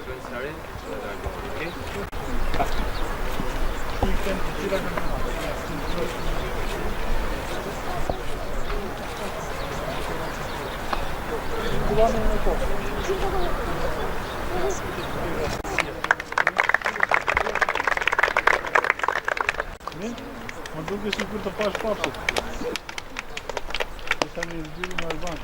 bëjmë sqarim dhe largohemi, okay? Më duke sikur të pash papsit. Isha në zgjidhje me Alban.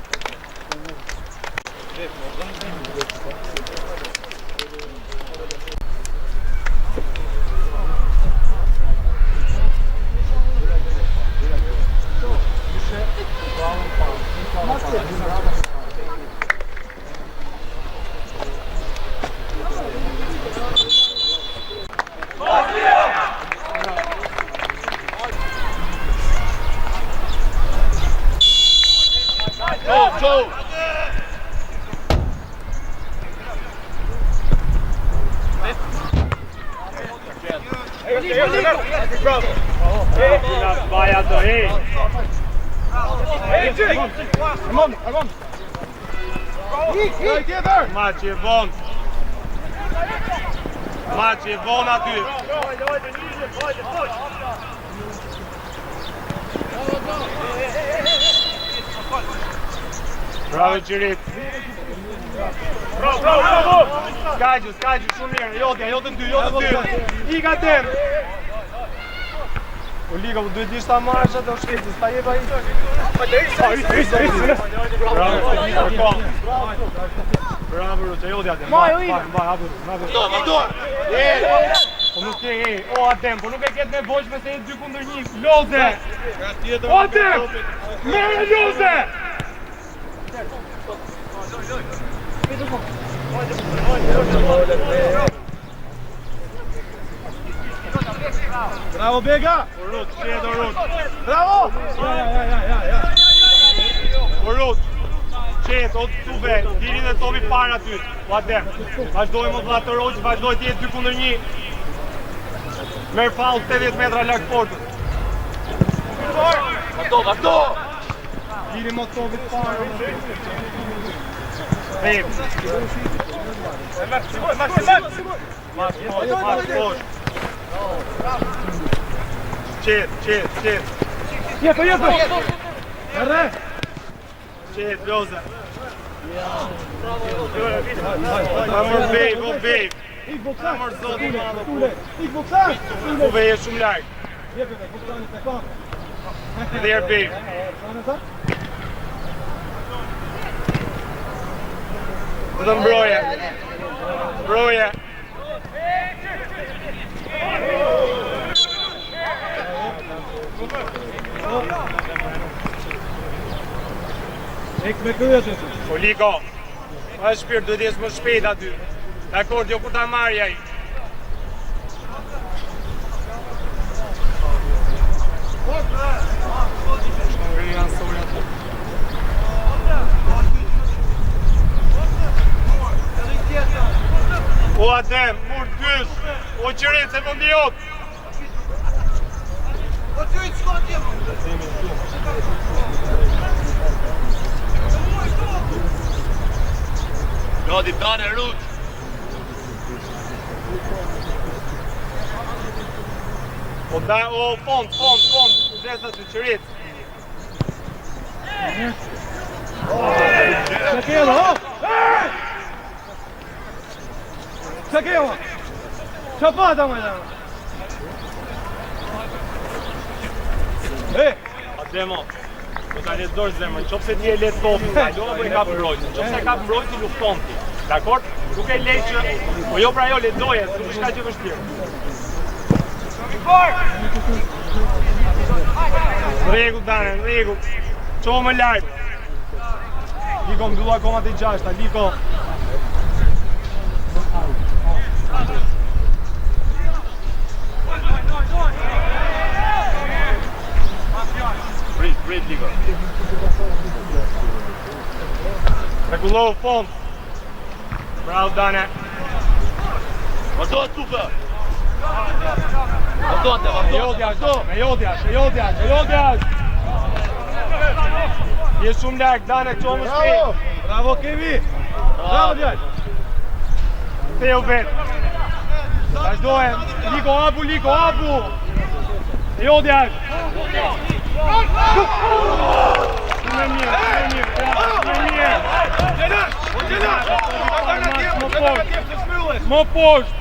Go, go! Vaj ato, ej! Armand, Armand! Maçi e vonë. Maçi e vonë aty. Bravo Qirit. Bravo, bravo, bravo. S'ka gjë, s'ka gjë, shumë mirë. Jotja, jo të dy, jo të dy. Ik Adem. O Liko, po duhet dish ta marrësh atë o shkeci, s'ta jep ai. Bravo, kërko. Bravo, Ruçe, jotja Adem. Mbaj, mbaj, mbaj, hapu, hapu. Po nuk e e, o Adem, po nuk e ke të nevojshme se je 2 kundër 1. Loze! O Adem! Merre Loze! Bravo Bega! O Rut, qet o Rut. Bravo! Ja, ja, ja, ja, ja. O Rut, qet, o Tuve, dili dhe topi para aty. O Adem, vazhdoj më vlla të roq, vazhdoj të jetë 2 kundër 1. Merr faull 80 metra larg portës. Vazhdo, vazhdo! Dili më topit para. Beb. Mas poshtë, mas poshtë. Qet, qet, qet. Jeto, jeto! Erre! Qet, Loza. Pa mor bej, o bej. Ik boksa! Mor zoti madh, o Tule! Ik boksa! Tuve je shumë larg. Jepe, me boksanit e ka. Edhe herë bej. Do të mbroje. Mbroje. Ik me krye të të. O Liko, pa shpirt, duhet jesh më shpejt aty. Dakor, jo kur ta marrë ai. O Adem, mur dysh, o Qirit se vendi jot. Gati, dane, Rut! O da, o fond, fond, fond, kujdes aty Qirit. Çka ke ho? Çka ke ho? Çka pa ata më E, Ademo, do ta lexosh zemrën, nëse ti e le topin, ndalo apo e kap mbrojtjen. Nëse e kap mbrojtjen, lufton ti. Dakor? Nuk e le që, po jo pra jo lexoje, se nuk është kaq e vështirë. Në rregull Dane, në rregull. Çohu më lart. Liko mbyll akoma të gjashta, Liko. Prit, prit, Liko. Rregullohu fond. Bravo Dane. Vazhdo, Tufe! Vazhdo, Ate, vazhdo! Jodja, e jodja, e jodja, e jodja. Je shumë larg, Dane, çohu më bravo! shpejt. Bravo Kevi! Bravo djalë! Ktheu vet. Vazhdojmë. Liko hapu, Liko hapu. Jo djalë. Shumë e mirë, shumë e mirë, bravo, shumë e mirë. Më poshtë. Më poshtë.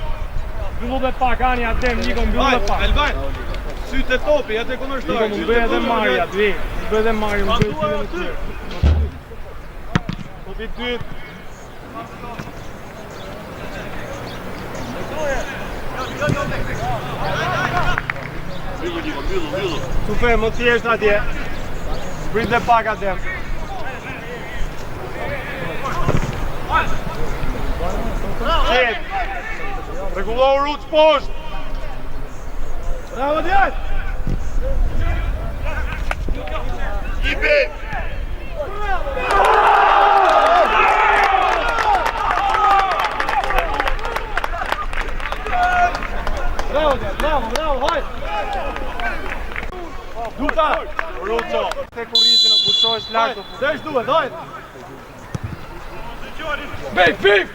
Mbyllu dhe pak, Ani, Adem, Liko, mbyllu dhe pak. Elvan. Sytë e topi, atë Liko, kundërshtar. më bëj edhe Mari aty. Më bëj edhe Mari, më bëj edhe të tjerë. Topi i dytë. Mbyllu Liko, mbyllu, mbyllu. Tufe, më thjesht atje. Zbrit dhe pak Adem. Qet. Rregullo Ruc poshtë. Bravo djalë. Jipi! Bravo djalë, bravo, bravo, hajde. Duka. Ruco, te kurrizin o pushohesh lart o Sesh duhet, hajde. Bej, bej!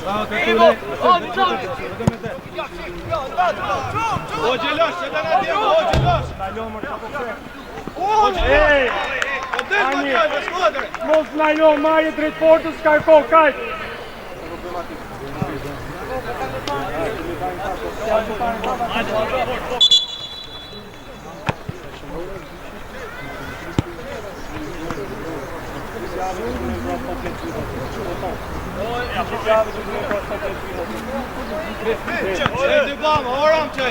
Bravo te Tule. O Gjelosh, që të na djem, o Gjelosh. Ndalo më sa po kre. O Gjelosh. Ej! O del më Ani. djalë, me skuadër. Mos ndalo, marrje drejt portës, karko, kaq. Çe dy bama, o Ram çe.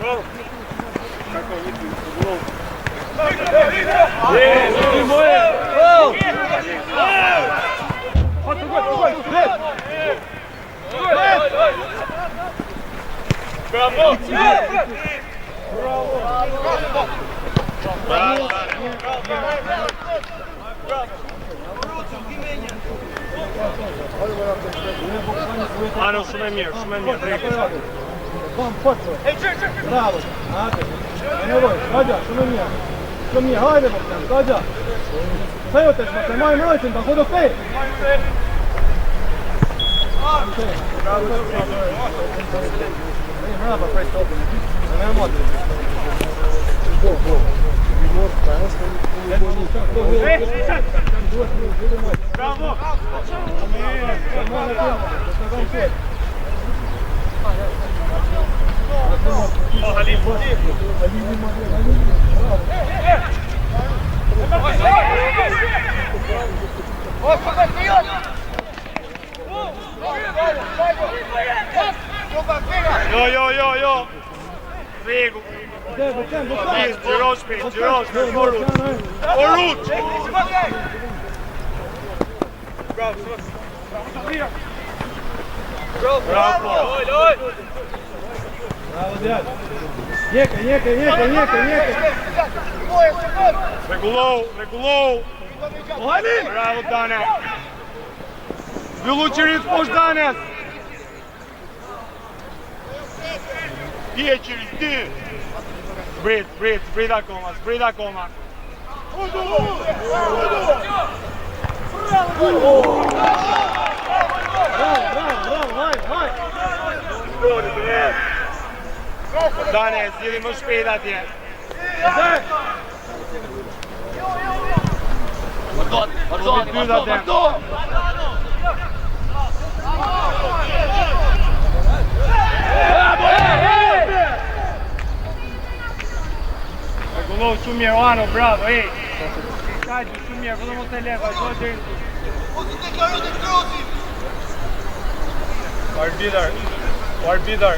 Bravo. Ano, shumë e mirë, shumë e mirë, drejt. Bravo. Hajde. Ne nevojë, hajde, shumë e mirë. Shumë mirë, hajde po, hajde. Ktheu tash, mos e marr mbrojtjen, ta do kthej. Bravo, prej topin. Ne më Bravo! Jo, jo, jo, jo. Regu. Shpejt, xhiro shpejt, xhiro shpejt, o Ruc. O Ruc! Bravo! Bravo djalë. Jeke, jeke, jeke, jeke, jeke. Rregullohu, rregullohu. O Halil! Bravo Dane. Mbyllu qirit poshtë Danes. Ti e qirit, ti! Zbrit, zbrit, zbrit akoma, zbrit akoma. Bravo, bravo, bravo, hajde, hajde. Dane, zgjidhi më shpejt atje. Vazhdo, vazhdo, Topi dytë vazhdo, Adem. vazhdo! Rregullohu shumë mirë, Oano, bravo, ej. Kaq, shumë mirë, vetëm mos e le, vazhdo deri në fund. Arbitër, arbitër.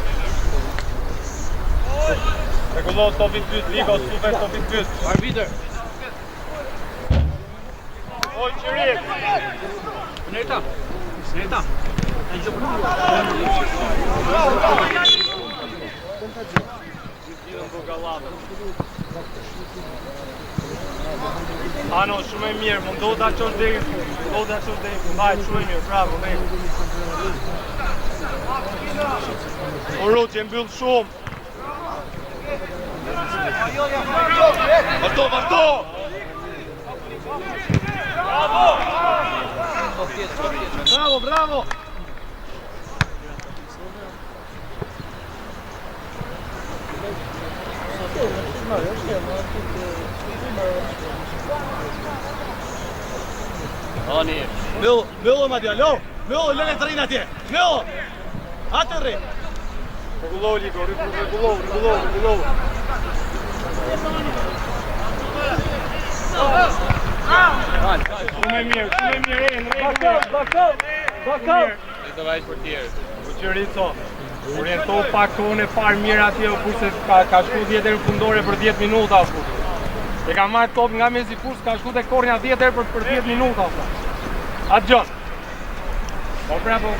Rregullohu topi dytë, Liko, super topi dytë. Arbitër. O qirit. Nerta. Nerta. Ano, shumë e mirë, mundohu ta çosh deri në fund. Mundohu ta çosh deri në fund. Hajde, shumë e mirë, bravo, mirë. O Ruc, e mbyll shumë. Vazhdo, vazhdo! Bravo, bravo. Ani. Myllo, myllo ma djalë, lo, myllo, lëne të rrinë atje, myllo, atë rri. Rregullo Liko, rregullo, rregullo, rregullo. Shumë e mirë, shumë e mirë, e, në rregull. Bakov, bakov, bakov. Le të vajt për tjerë. Po Qerico, oriento pak kohën e parë mirë atje, o kurse ka, ka shku 10 herë në fundore për 10 minuta, o kurse. E ka marrë top nga mezi fushë, ka shku te kornja 10 herë për, për 10 minuta, o kurse. Atë gjon. Po pra po.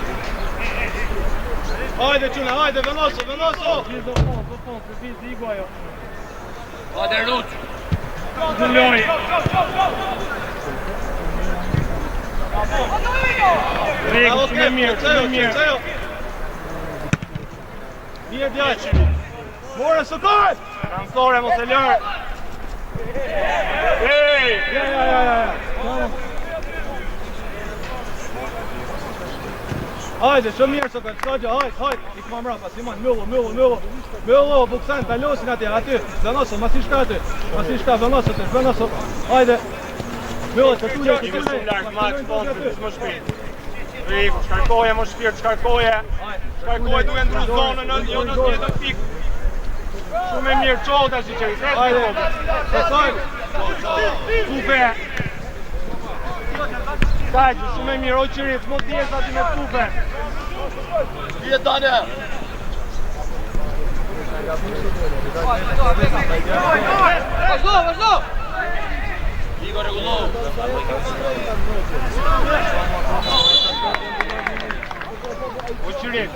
Hajde çuna, hajde, vendoso, vendoso. Gjithë do fond, do fond, se viz iku ajo. Hajde Ruç. Në lojë. Rregull, shumë e mirë, shumë e mirë. Kërcejo. Mirë djalë. More Sokol! Transore, mos e lër. Ej! Ja, ja, ja, ja. ja. Hajde, shumë mirë Sokol, s'ka gjë, hajde, hajde. Ik ma mbrapa, Simon, myllo, myllo, myllo. Myllo, Buksan, ta losin atje, aty. Vendoso, mos i shka aty. Mos i shka, vendoso ti, vendoso. Hajde. Myllo, të tule, të Ime tule. shumë larg, ma të fond, më shpejt. Riku, shkarkoje më shpirt, shkarkoje. Shkarkoje duke ndru zonën, në jo në tjetër pikë. Shumë e mirë, çohu tash i qerit. Hajde. Sokol. Tufe. Kaq, shumë e mirë, o qirit, mo djes aty me tufe. Bie tane. Vazhdo, vazhdo. Liko rregullo. O qirit.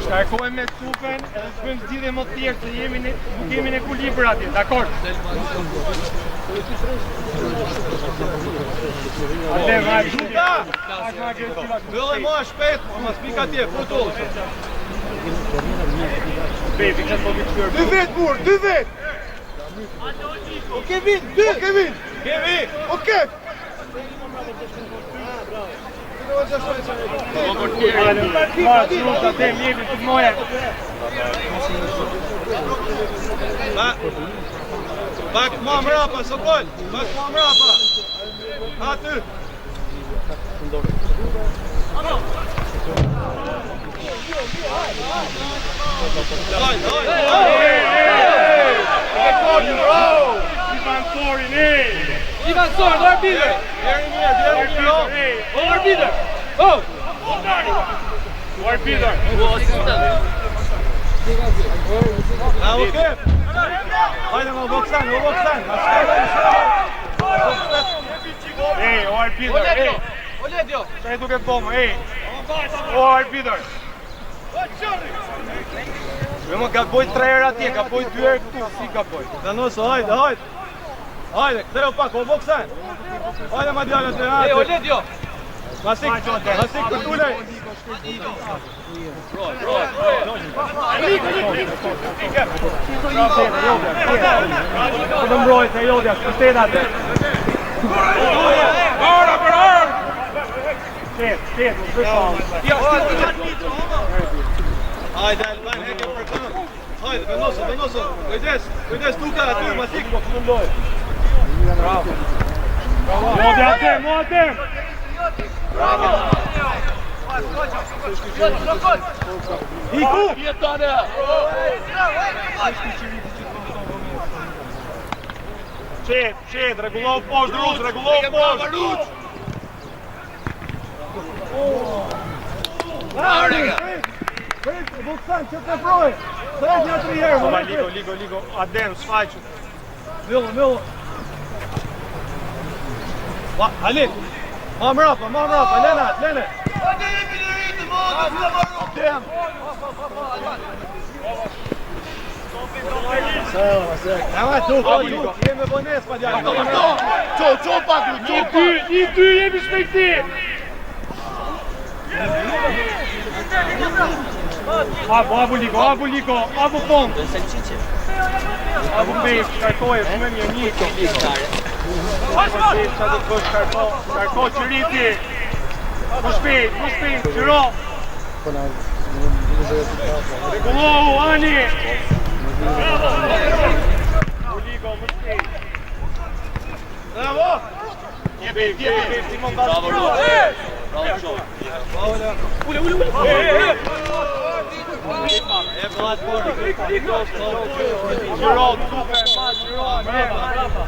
Shkarkoje me tufen edhe të bëjmë zgjidhje më të thjeshtë se jemi në nuk jemi në ekuilibër atje, dakor? Atë vajt. Luka! Pak më agresiv aty. Mbyllë më shpejt, mos pik atje, futu. Bebi, që po vi kthyer. Dy vet burr, dy vet. O Kevin, dy. O Kevin. Kemi. O Kev. Ma, Luka, dem, jepi, filmoje. Ba. Pak më mbrapa, Sokol. Pak më mbrapa. Aty. Hajde, hajde, hajde. Ivan Sorin, ej! Ivan Sor, do arbitër. Deri mirë, deri mirë. o. Ej! O arbitër. O. O arbitër! O asistent. Bravo, Kep. Hajde, më boksan, o boksan. Ma shkaj, ma shkaj. Ej, o arbitër, ej! O Ledio. Çfarë duke bëmë, ej? O arbitër! Jo më gaboj 3 herë atje, gaboj 2 herë këtu, si gaboj? Vendoso, hajde, hajde. Hajde, ktheu pak, o boksan. Hajde, ma djalë aty, Ej, o aty. Ledio. Masik, masik për tulej. Po të mbrojt e jodja, shpërtet atë. Ora për orë! Qet, qet, mos bëj faul. Hajde, Alban, heke për këmbë. Hajde, vendoso, vendoso. Kujdes, kujdes Tuka aty, Masik po filloj. Jodja atë, mo atë! Iku! Bie tane. Qet, qet, rregullo poshtë, Rus, rregullo poshtë. Ruç. Prit, prit, Buksan, që të proj. Prit një tri herë, Ova, më Liko, Liko, Liko, Adem, s'faqu. Myllo, myllo. Ma, Halit. Ma mrapa, ma mrapa, Lena, Lene. Adem. Ama tu, tu, jemi vones pa djalë. Vazhdo. Ço, ço pak, ço Një, pak. dy, një, dy, jemi shpejti! Apo, apo Liko, apo Liko, apo fond. Apo Bej, shkarkoje, shumë e mirë, një. Qa do të bësh karko, karko qëriti. Më shpejt, më shpejt, qëro. Rregullohu, Ani. Uligo, më shpejt. Bravo! Jepi, jepi, Simon Bravo, Rut. Bravo, Qo. Ule, ule, ule. E vëllat por. Qëro, super, ma, qëro, Brava, brava.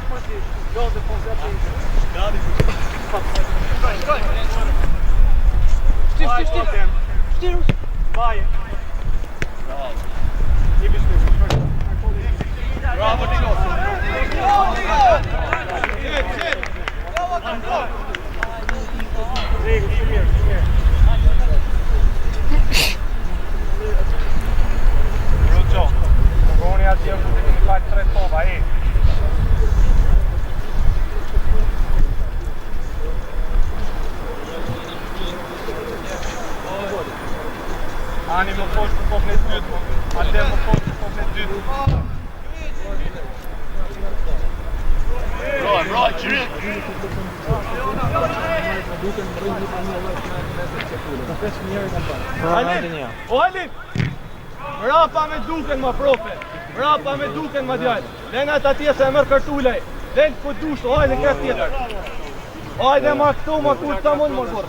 Shtif, shtif, shtif. Shtif. Vaje. Jepi shpejt. Bravo, Qo. Qet, qet. Regu, shumë mirë, shumë mirë. Ruqo, mungoni atje ku të keni falë tre topa, e. Ani më poshtë për topin e dytë, Adem më poshtë për topin e dytë. Bravo, bravo, Qirit. Alin, o Alin. Mrapa me duken ma profe. Mrapa me duken ma djalë. Lena ata atje se e merr kartulaj. Len ku dush, o hajde këtë tjetër. Hajde ma këtu, ma kur ta mund më burr.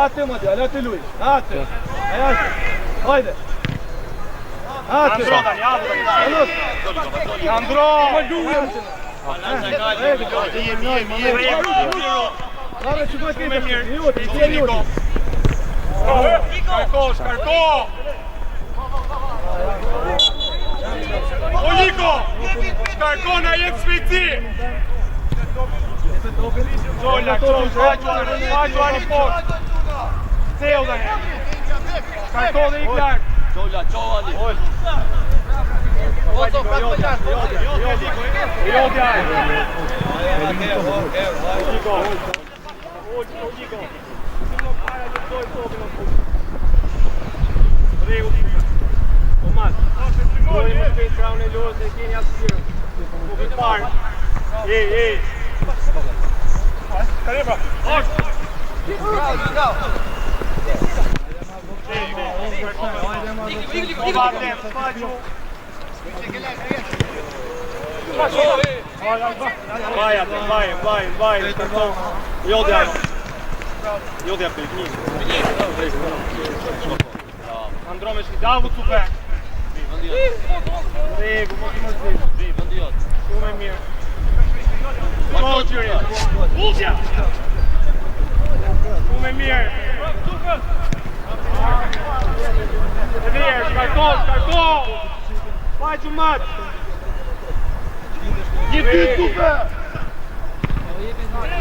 Aty ma djalë, aty luj. Aty. E aty. Hajde. Aty. Andro tani, apo tani. Anus. Andro! Hajde që bëhet Shumë e mirë. Joti, ti Niko. joti. Shkarko, shkarko! O Niko! Shkarko na jep shpejtësi! Zola, Zola, Faqu, ani poshtë! Ceu tani! Shkarko dhe ik lart! Qola, qo, Ali. Ozo, prapë më lart, Ozo. Joti ai! Niko! O Niko! Më para lëvdoj topin o fuq. Rregull. O mat. Doni më shpejt krahun e lojës e keni atë tjerë. Po për parë. Ej, ej. Osh. O Adem, Faqu. Vaj atë, vaj, vaj, vaj, kërko. Jodi ajo. Jodi atë, një. Andro me shkidavu cupe. Regu, mos i mërzit. Vi, vendi jot. Shumë e mirë. Po, qyri. Ulja! Shumë e mirë. E mirë, shkarko, shkarko! Faqu mat! Një dy tupe!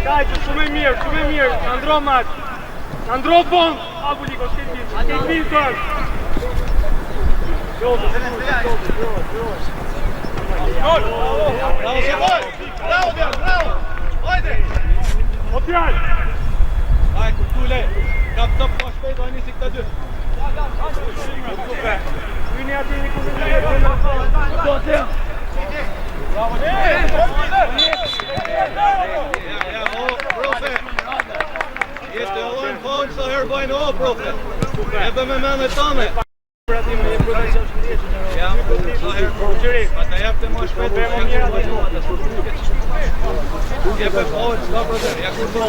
Kaqë, shumë e mirë, shumë e mirë. Andro mat. Andro bon. Abu Liko, shkel bin. Shkel bin ton. Bravo, Simon. Bravo, djalë, bravo. Hajde. O djalë. Hajde, kultule. Kap top ma shpejt, hajde nisi këta dy. Super. Hyni aty një kundër një. Do të Ja, ja, o, profe. Jeste online faul sa herë bajnë o, profe. E bë me mene tame. Ja, sa herë Qyri. Pa ta jepte ma shpejt, Më mirë aty. Jepe faul, s'ka problem. Ja kur do.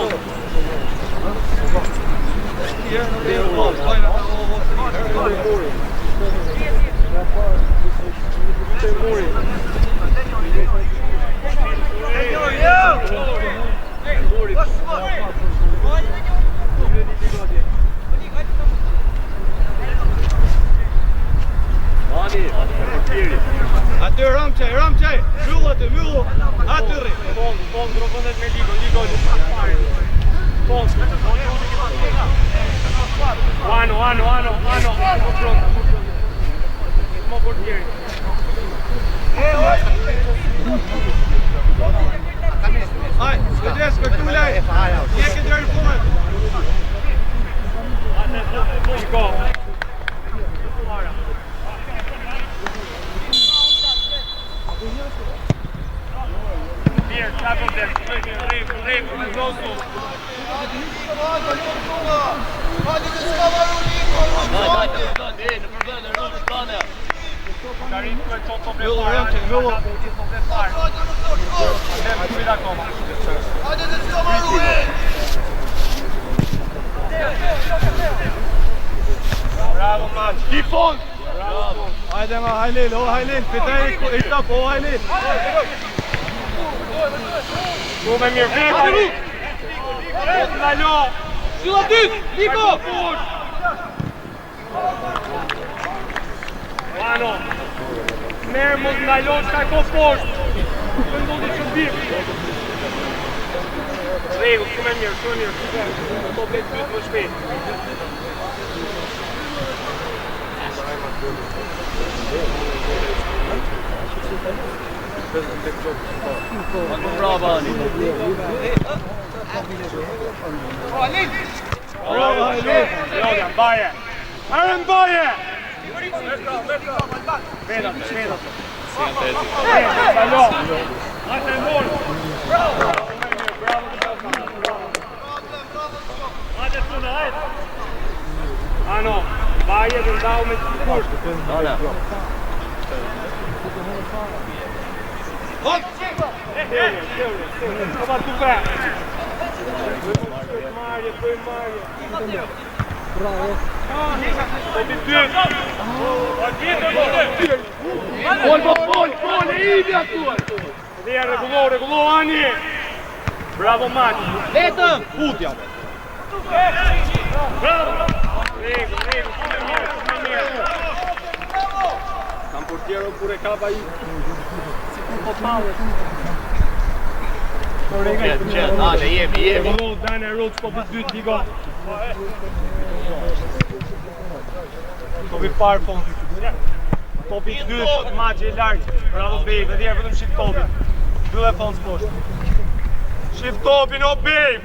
Herë nuk e jep faul, bajnë ata o, o, o. Aty Ramçaj, Ramçaj, mbyll aty, mbyll. Aty rri. Bon, bon, ndro vendet me Liko, Liko pak parë. Bon. Ano, ano, ano, ano. Më pronto, më pronto. Më portieri. Haj, kujdes Kërtulaj. Jeke deri në fund. Niko. Mirë, Bravo, Dem, rregull, rregull, vendosu. Daj, daj, daj, daj, në përvende, rrugë, plane. Karim ku e çon topin e Mbyllu, parë. Remçi, mbyllu. Topin e parë. Dem, prit akoma. Bravo, Maç. Ki fond! Bravo. Hajde ma Halil, o Halil, fitaj i top, o Halil. Shumë e mirë, vetë. Mos ndalo. Silla dytë, Niko! Mano. Merë mos ndalo, shkarko poshtë. Të ndodhi shërbim. Rregull, shumë e mirë, shumë e mirë, shumë e mirë. Topi e dytë më shpejt. Pak më bravo, Ani. Bravo Halil. Jodja, mbaje. Arë mbaje. Veta, veta. Ndalo. Hajde gol. Bravo. Bravo. Hajde tuna, hajde. Ano, mbaje dhe ndau me kusht. Dale. Hop! Opa, tupe. Bëj marrje, bëj marrje. Bravo. Topi dytë. Bol, bol, bol, bol, e imi aty! Dhe ja rregullo, rregullo Ani. Bravo Maç. Vetëm! Futja. Bravo. Rregull, rregull, shumë e mirë, shumë e mirë. Kam portiero kur e kap ai. Sikur po tallet. Qet, qet, hajde, jemi, jemi. Rregullo Dane Rhodes topi dytë Ligo. Topi parë fond. Topi dytë, Maç i lart. Bravo Babe, edhe herë vetëm shif topin. Mbyllë fond poshtë. Shif topin o Babe.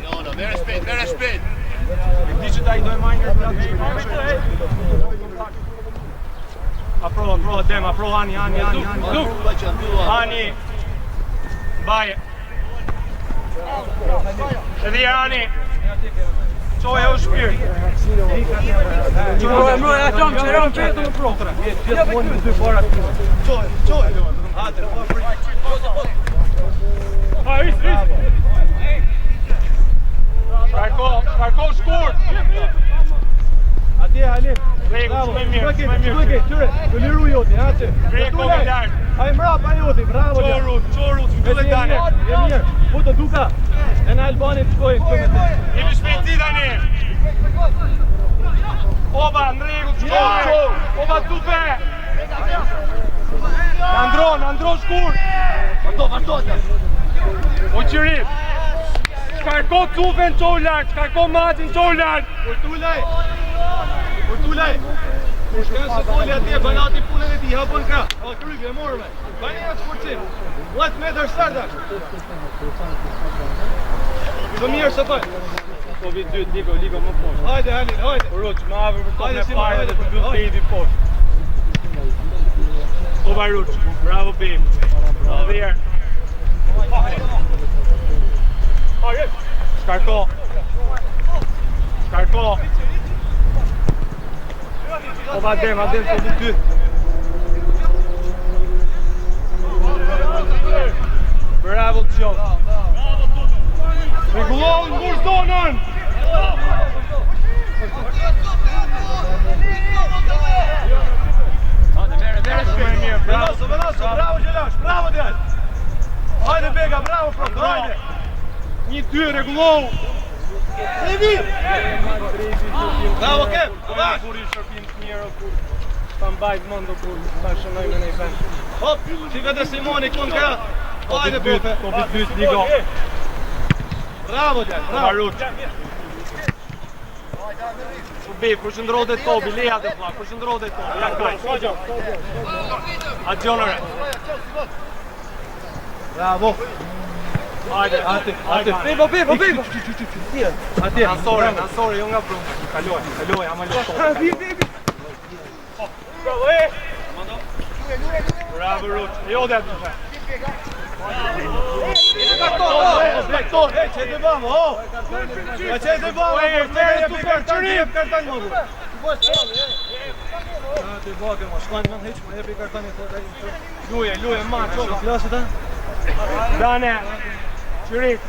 No, no, mere shpejt, mere shpejt. E di që ta i do e marrë një platë. Afro, afro, Adem, afro, Ani, Ani, Ani, Ani. Mbylla që mbylla. Ani. Mbaje. Edhe herë Ani. Çoje o shpirt. Mbroj, mbroj, atom, qeron, vetëm më pro. Gjithmonë me dy para. Çoje, çoje. Hajde, po prit. Ha, is, is. Shkarko, shkarko shkurt. Atje Halil. Rregull, Bravo. shumë e mirë, Shkoj shumë e mirë. Shkoj ke, tyre. Të liru joti, aty. Ngre kokën lart. Ai mbrapa joti, bravo. djalë. Çoru, çoru, mbyllë Je Dane. mirë, je mirë. Futë Duka. E në Albanit shkojnë këtu me të. Jemi shpejtësi tani. Oba, në rregull, shko. Oba, tupe. Andro, Andro shkurt. Vazhdo, vazhdo. O qirit. Shkarko cufen çou lart, shkarko maçin çou lart. Kurtulaj. Kurtulaj. Kur shkon Sokoli atje, bën aty punën e tij, hapën krah. O kryg e morëm. Bani atë forcim. 10 metër start tash. Të mirë Sokol. Topi dytë, Liko, Liko më poshtë. Hajde Halil, hajde. Ruç, më afër për topin Hajde, e Simon, parë hajde, dhe të mbyll hajde. Baby poshtë. Oba Ruç, bravo Baby. Edhe herë. Shkarko. Shkarko. Oba Adem, Adem topi dytë. Bravo të qoftë. Rregullon mbush zonën. Hajde, mere, mere Shumë e shpejt. mirë, bravo. Vendosu, vendosu, bravo Gjelash, bravo djalë. Hajde Bega, bravo Frok, hajde. 1 2 rregullou. Levi! Bravo Kev, Bash. Kur i shërbim të mirë, kur ta mbajt mend o kur ta shënoj me ndaj vend. Hop, shikët e Simoni kun krah. Hajde Topi dytë, Bofe. topi dytë, Liko. Bravo djalë, bravo. Baruç. U be, përqendrohet te topi, leja te vlla, përqendrohet te topi. Ja kaq. Adionore. Bravo. Hajde, Aty, aty. hajde. Bebo, bebo, bebo. Atje. Ansore, ansore, jo nga brumba. Kaloj, kaloj, ama lë topin. Bravo, e! Bravo, Ruç. Jo, dhe aty. Karton, e çe të bëmë, o. E çe të bëmë, e çe të karton, jep karton më. Ah, të bëke, mos shkojnë më hiç, më jepi kartonin thotë ai. Luje, luje, ma, Ço flasit a? Dane. Qyrit.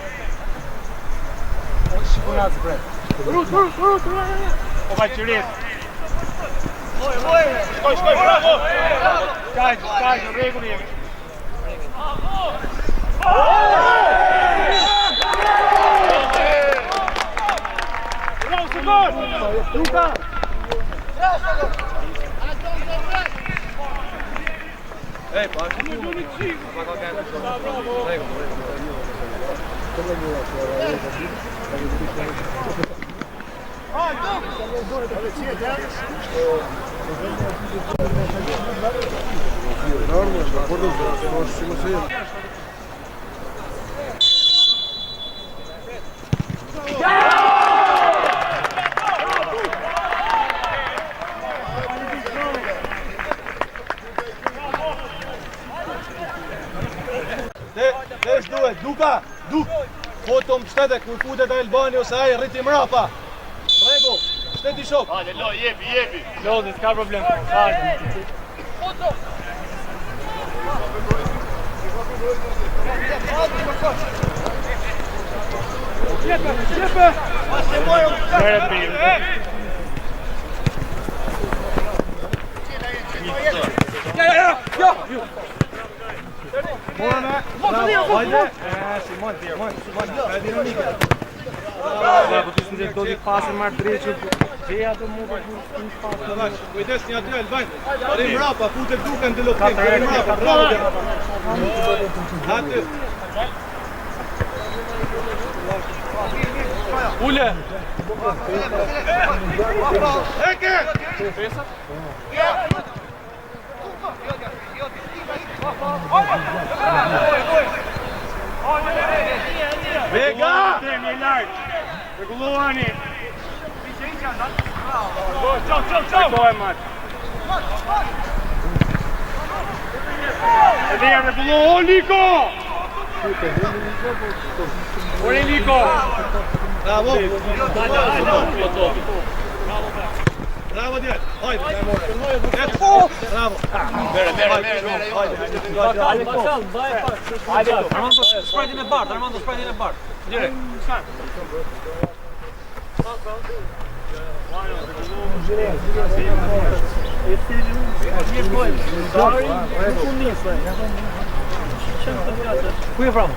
O pa qyrit. Shkoj, shkoj, bravo. Kaq, kaq, në rregull jemi. Bravo, Sokol! Luka. Ej, pa. Pa ka kanë. Rregull, rregull. Te, te duhet, Luka, Duk. Po të mbështete kur futet Albani ose ai rriti mrapa. Rregull, shteti shok. Hajde, loj, jepi, jepi. Lozi, s'ka problem. Hajde. Mere pin. Morën Bravo, hajde. E, Simon, Simon, Simon, ka dinamike. Ja, po ti s'ndjek do të pasë marr drejtë që ato mu për Avash, kujdes një aty Alban. Rri mrapa, futet Duka në dyloftim. Rri mrapa, bravo. Aty. Ule. Eke! Vega! Temi e larg. Rregullohani. Çau, çau, çau. Mat. Edhe ja rregullo o Liko. Ore Liko. Bravo! Bravo djalë. Hajde. Bravo. Mere, mere, mere, mere. Hajde, hajde. Hajde, Hajde, Armando, sprajtin e bardh, Armando, sprajtin e bardh. Direkt. Ku je vramo?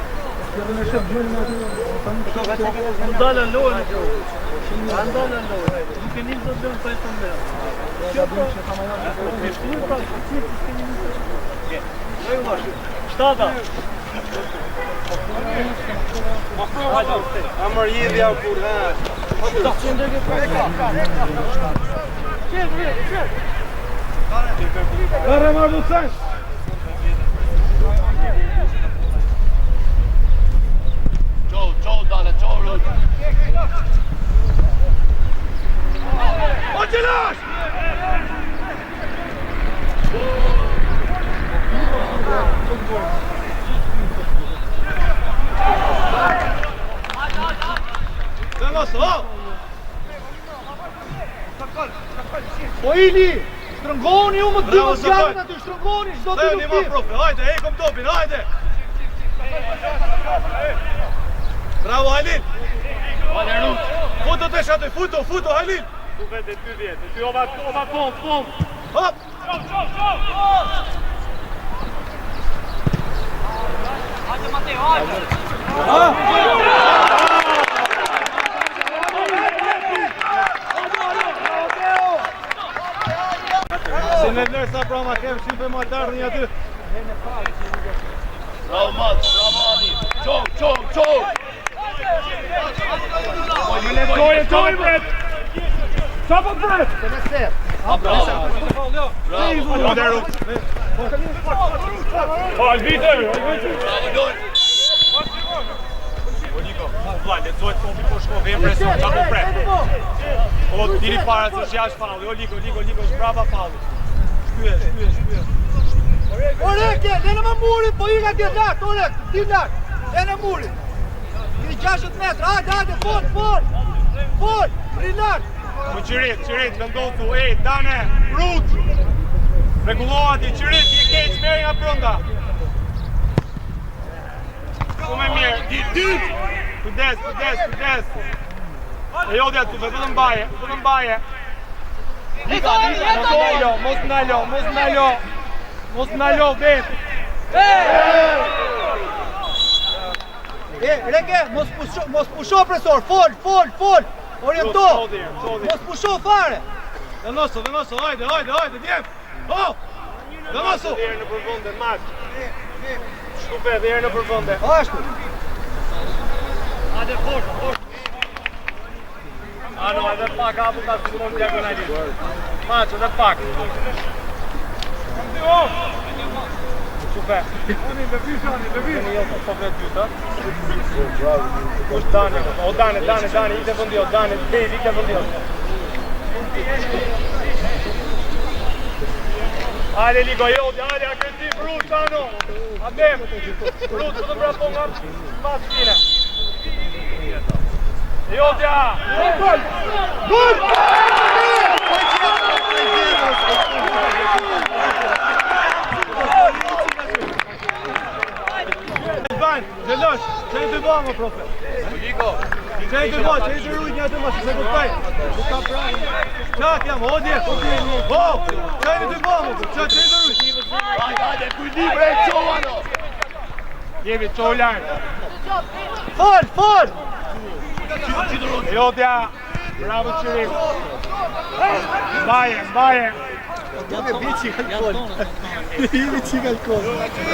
Dalën lojën. Dalën lojën. Nuk e nis dot lojën pa e të Kjo pra, pra, Shtata. Amër jidhja kur ha. Merre marr Lucen. Çau, çau, Dane, çau, Rut. O qelash! Vamos, oh! Po Ili, shtrëngoni ju më dy Bravo, më djalin Sokol. aty, shtrëngoni çdo dy Leni ma luftim. profe, hajde, hekom topin, hajde! Bravo Halil! Hajde, Rut. Futu të aty, futu, futu Halil! Duhet e ty vjet. E ty ova ova pom, pom. Hop! Hajde Mateo, hajde. Si me vlerë sa pra ma kem, shife ma tarë një aty. Bravo, Mat, bravo, Ali. Çau, çau, çau. Lexoje, çau pret. Sa po pret? Bravo. Bravo. Hajde Rut. Po Albiter, Albiter. Bravo, Loj. O Niko, o vlla, lexohet topi po shko vjen presion, çfarë po pret? O diri para se është jashtë falli. O Liko, Liko, Liko, është brava falli. Shkyje, shkyje, shkyje. Ore! Reke, lene më murin, po i nga tje lart, o Rek, ti lart. Lene murin. Keni 60 metra, hajde, hajde, fol, fol. Fol, rri lart. Po qirit, qirit, vendosu, e, dane, rut! Rregulloha ti, qirit, je keq, merë nga brenda. Shumë e mirë. Di, di! Kujdes, kujdes, kujdes. E jotja tufe, vetëm mbaje, vetëm mbaje. Mos ndalo, mos ndalo, mos ndalo. Mos ndalo vetë. E, Reke, mos pusho, mos pusho profesor, fol, fol, fol. Oriento. Mos pusho fare. Vendosu, vendosu, hajde, hajde, hajde, djem! Oh! Vendosu! Dhe herë në përvende, mak. Shtupe dhe herë në përvende. Ashtu. Hajde fort, fort. Ano, edhe pak apo ta fillon diagonalisht. Maç, edhe pak. Super. Keni jo po vet dyta. Kush Dane? O Dane, Dane, Dane, ike vendi, o Dane, Dave, ike vendi. Hajde Liko, jo, hajde agresiv, Rut, Ano. Adem. Rut, po të vrapo nga pas shpine. Jotja! Gol! Gol! Ban, Gjelosh, që i të ba më profe? Liko. Që i të ba, që i të rujt një atë mos se kuptoj. Nuk ka prapë. Çak jam, o dje. Po, që i të ba më, që që i të rujt. Hajde, hajde, ekuilibër e çova no. Jepi, ço lart. Fol, fol. Jotja! Bravo Qirit. Mbaje, mbaje. Jemi çik alkool.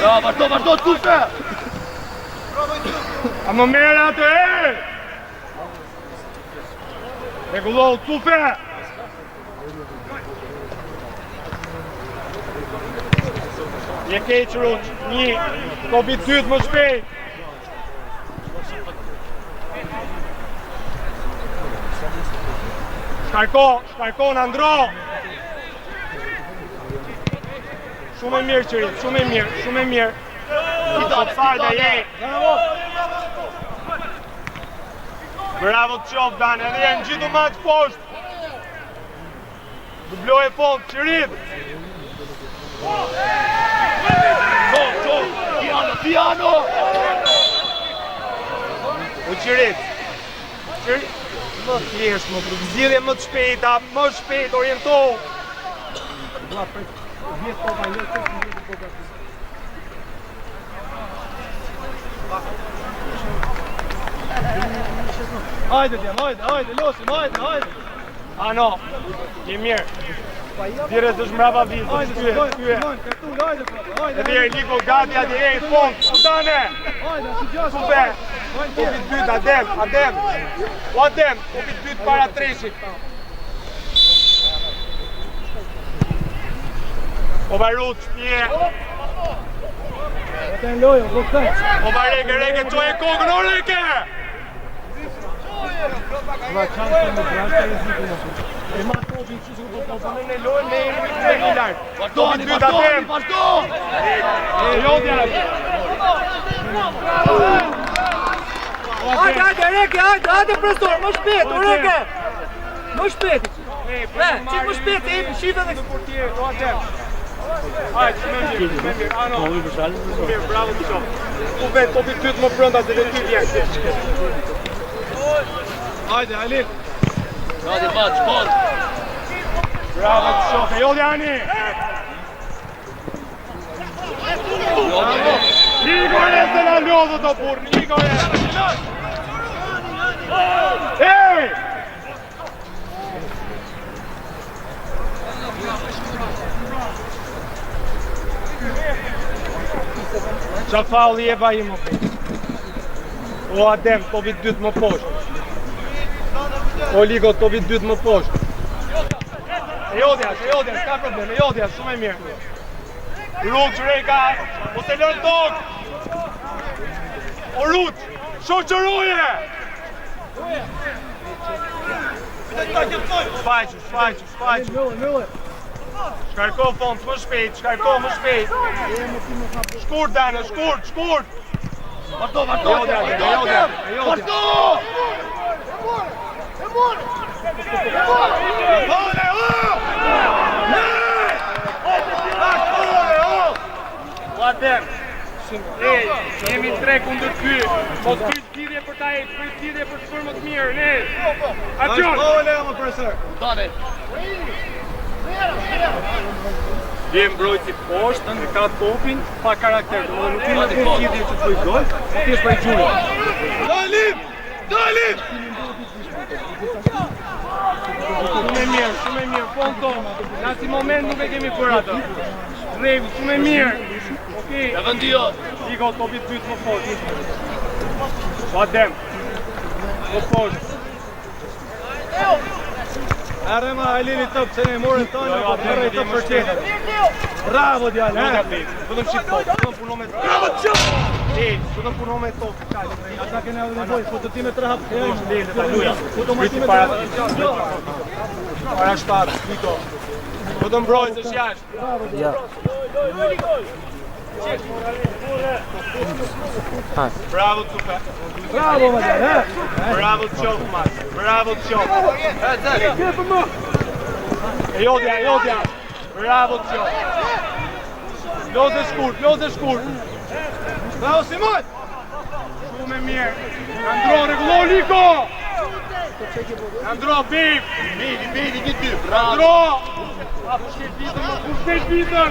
Bravo, vazhdo, vazhdo, tufe. A më merë atë e! Rregullohu, tufe! Je keq, Ruç, një, topi dytë më shpejt. Shkarko, shkarko, në ndro. Shumë e mirë, Qirit, shumë e mirë, shumë e mirë. Offside, je. Bravo të qoftë, Dan, edhe jenë gjithu maç poshtë. Dubloj e fond, Qirit. Ço, ço. Piano, piano. U Qirit. Qirit. Më thjesht, më të zgjidhje më të shpejta, më shpejt, orientohu. Hajde djem, hajde, hajde, losim, hajde, hajde. Ano, je mirë. Dirës është mbrapa vizës, Hajde, shtyje, shkoj, shtyje. Simon, kartul, hajde prapë, hajde. Edhe herë Liko gati atje, ej, fond, u dane. Hajde, si gjashtë. Super. Topi dytë, Adem, Adem. O Adem, topi dytë para treshit. O Barut, shpije. Të në lojë, po kthej. O Bareke, Reke, çoje kokën, o Reke! Vlla çan të më vrashtë rreziku më. E ma topin kështu sikur po po punën e lojën, ne jemi me një lart. Vazhdo, Topi Ani, dytë, vazhdo, Adem. Ani, vazhdo. E jotja. Hajde, hajde, Reke, hajde, hajde profesor, më shpejt, o Reke. Më shpejt. E, çik më shpejt, se jemi shife dhe Në portier, o Adem. Hajde, shumë e mirë, shumë e mirë. Ano. Shumë mirë, bravo të qoftë. U vet topi dytë më brenda se do ty vjen. Hajde, Halil. Gati, maç, fond. Bravo të qoftë. Jotja Ani. Jotja. Igor e se na lodhët o burr, Igor e. Ej! Qa faulli e ba i më po? O Adem, topi dytë më poshtë. O Liko, topi dytë më poshtë. E jotja, e jotja, s'ka problem, e jotja, shumë e mirë. Ruç, Reka, mos e lën tokë. O Ruç, shoqëroje! Shfaqu, shfaqu, shfaqu. Mbyllë, mbyllë. Shkarko fond, më shpejt, shkarko më shpejt. Shkurt, Dane, shkurt, shkurt. Vazhdo, vazhdo. Jo, Dane, jo, Dane, jo, Dane. Vazhdo! Ole, o! Ne! Ole, o! O Adem, ej, jemi 3 kundër 2. Mos prit zgjidhje për ta ecë, prit zgjidhje për të bërë më të mirë, ne. Aksion! Ole, më profesor. Dane. Vjen mbrojtësi poshtë, e ka topin pa karakter, domethënë nuk kemi asnjë zgjidhje që të bëj gol, thjesht pa i gjumë. Dalim! Dalim! Shumë e mirë, shumë e mirë, Fonto, në asnjë moment nuk e kemi bërë atë. Rregull, shumë e mirë. Okej. E vendi jot. Iko topi të dytë më poshtë. Po Adem. Më poshtë. Arre ma Halili top, se ne morën tonë, po merre top për tjetër. Bravo djalë, Jo, he. gabi. Vetëm shif top, vetëm puno me Bravo qoftë! Ej, vetëm puno me top. Kaq. Ata kene edhe nevojë, po të ti me tre hap. Lele, ta luja. Po të Priti me para tre hap. Para shtatë, Niko. Vetëm mbrojtës është jashtë. Ja. Bravo Cupe. Bravo ma djalë, he. Bravo të qoftë, Max. Bravo të qoftë. E jotja, e jotja. Bravo të qoftë. Loze shkurt, loze shkurt. Bravo Simon! Shumë e mirë. Andro, rregullo Liko. Andro, bib. Bili, bili, një dy. Bravo. Andro. A po shkel ditën, po shkel ditën.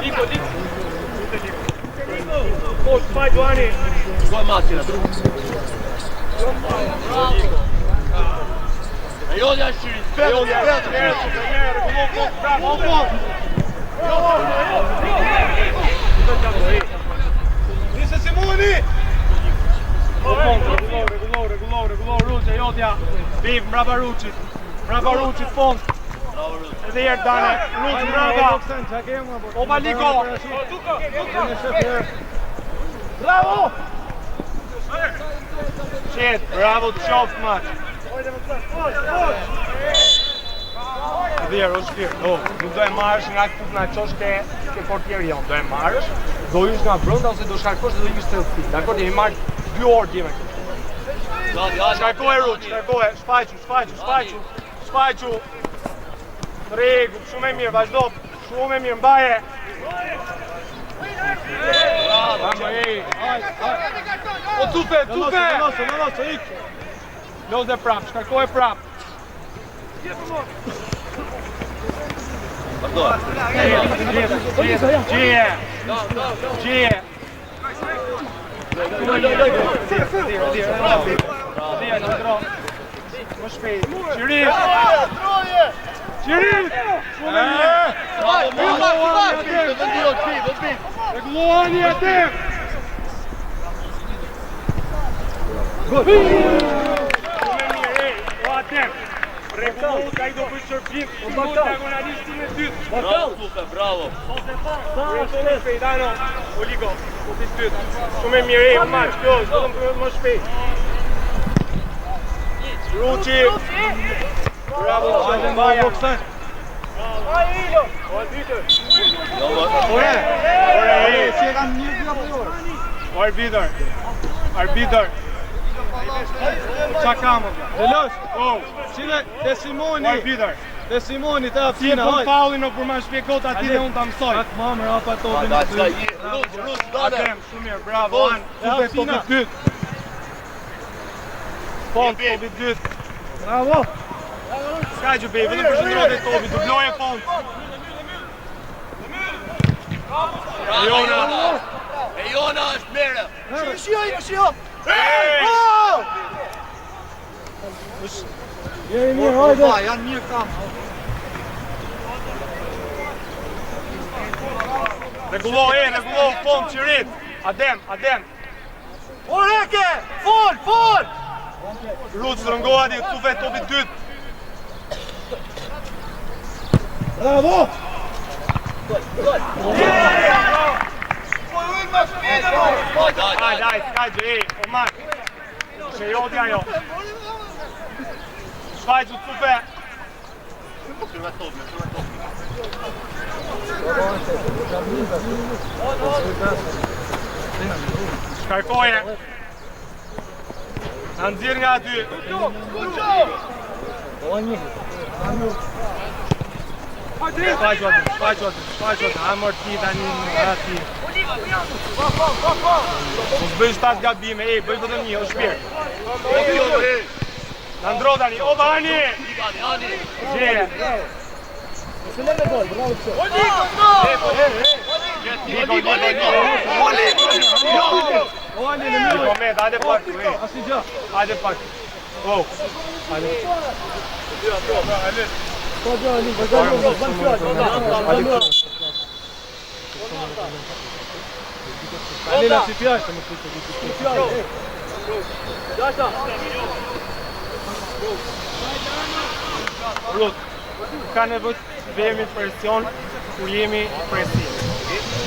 Liko, Liko. Po, shpaj Duani. Goj Maçin aty. E jotja është Shirit. E jotja, Vetëm, merë, vetëm. merë, rregullo, po, bravo, po. Nise Simoni! Po, po, rregullo, rregullo, rregullo, rregullo, Ruç, e jotja. Viv, mbrapa Ruçit. Mbrapa Ruçit, fond. Bravo Ruç. Edhe herë Dane, Ruç mbrapa. Boksen, çka ke më? Opa Liko. Bravo! Qet, bravo të qoftë Maç. Edhe herë, o shpirt, o, nuk do e marrësh nga këtu na çosh ke ke portieri jon, do e marrësh, do hysh nga brenda ose do shkarkosh dhe do ikësh thellësi. Dakor, jemi marrë 2 orë dje me këtë. Gati, hajde. Shkarkoje Ruç, shkarkoje, shfaqu, shfaqu, shfaqu, shfaqu. Rregull, shumë e mirë, vazhdo. Shumë e mirë, mbaje. Bravo, ej. O tupe, tupe. Venosu, venosu, ik. Loze prap, shkarkoje prap. Vazhdo. Gjije. Gjije. Loj, loj, loj. Më shpejt. Qirit. Qirit. Shumë e mirë. Bravo Maç. E vendi jot, bib, bib. Rregullohani atë. Shumë e mirë, ej. O atë. Rregullohu, ka i do bëj shërbim. Po diagonalistin e dytë. Bravo Cupe, bravo. Rregullohu shpejt, Dano. O Liko, topi i dytë. Shumë e mirë, ej, o Maç, kjo është vetëm më shpejt. Ruçi. Bravo, Hajde, Mbaja. Boksen. Jo, mo. Ore, Ore, ej. Si e kanë mirë dy apo jo? O arbitër. Arbitër. Qa ka më vlla? Velosh. Oh, Shime, te o Simoni. arbitër. Te Simoni, te Si e Afina, bën hajde. faullin o për ma shpjego ta ti dhe unë ta mësoj. Pak më mrapa topin. Hajde, hajde, s'ka. Ruç, Ruç, Dane. Adem, shumë mirë, bravo, Fond. An, tupe Afina. topi dytë. Fond, topi dytë. Bravo. S'ka gjë bej, vetëm përqendrohet te topi, dubloje fond. Bravo, Jona. Jona. E Jona është merë. Shio, shio. Ej! Jeri mirë, hajde. Po, janë mirë kam. Rregullo, e, rregullo, fond, qirit. Adem, Adem. O Reke, fol, fol. Ruc, rëngoha ti, tufe topi dytë. Bravo. Hajde, hajde. Hajde, hajde, s'ka gjë, ej, o mak. Ishe joti ajo. Shfaqu tufe. Kërva topin, kërva topin. Shkarkoje. Na nxirr nga aty. Shfaqu aty, shfaqu aty, shfaqu aty. A mor ti tani, a ti. Mos bëj shtat gabime, ej, bëj vetëm një, o shpirt. Na ndro tani, o Vani! Gjeje. Niko, Niko, Niko! Niko, me, hajde pak, ej. Hajde pak. Oh. Hajde. Alila si fjalë. Rut, ka nevojë të vemi presion kur jemi presim.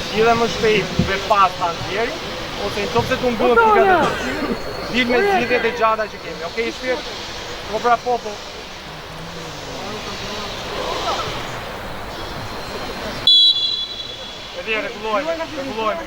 Zgjidhe më shpejt dhe pas ta nxjerrim, ose në qoftë se tu mbyllën pikat e presimit, dil me zgjidhjet e gjata që kemi. Okej, shpirt? Po pra po, po. Edhe rregullohemi, rregullohemi.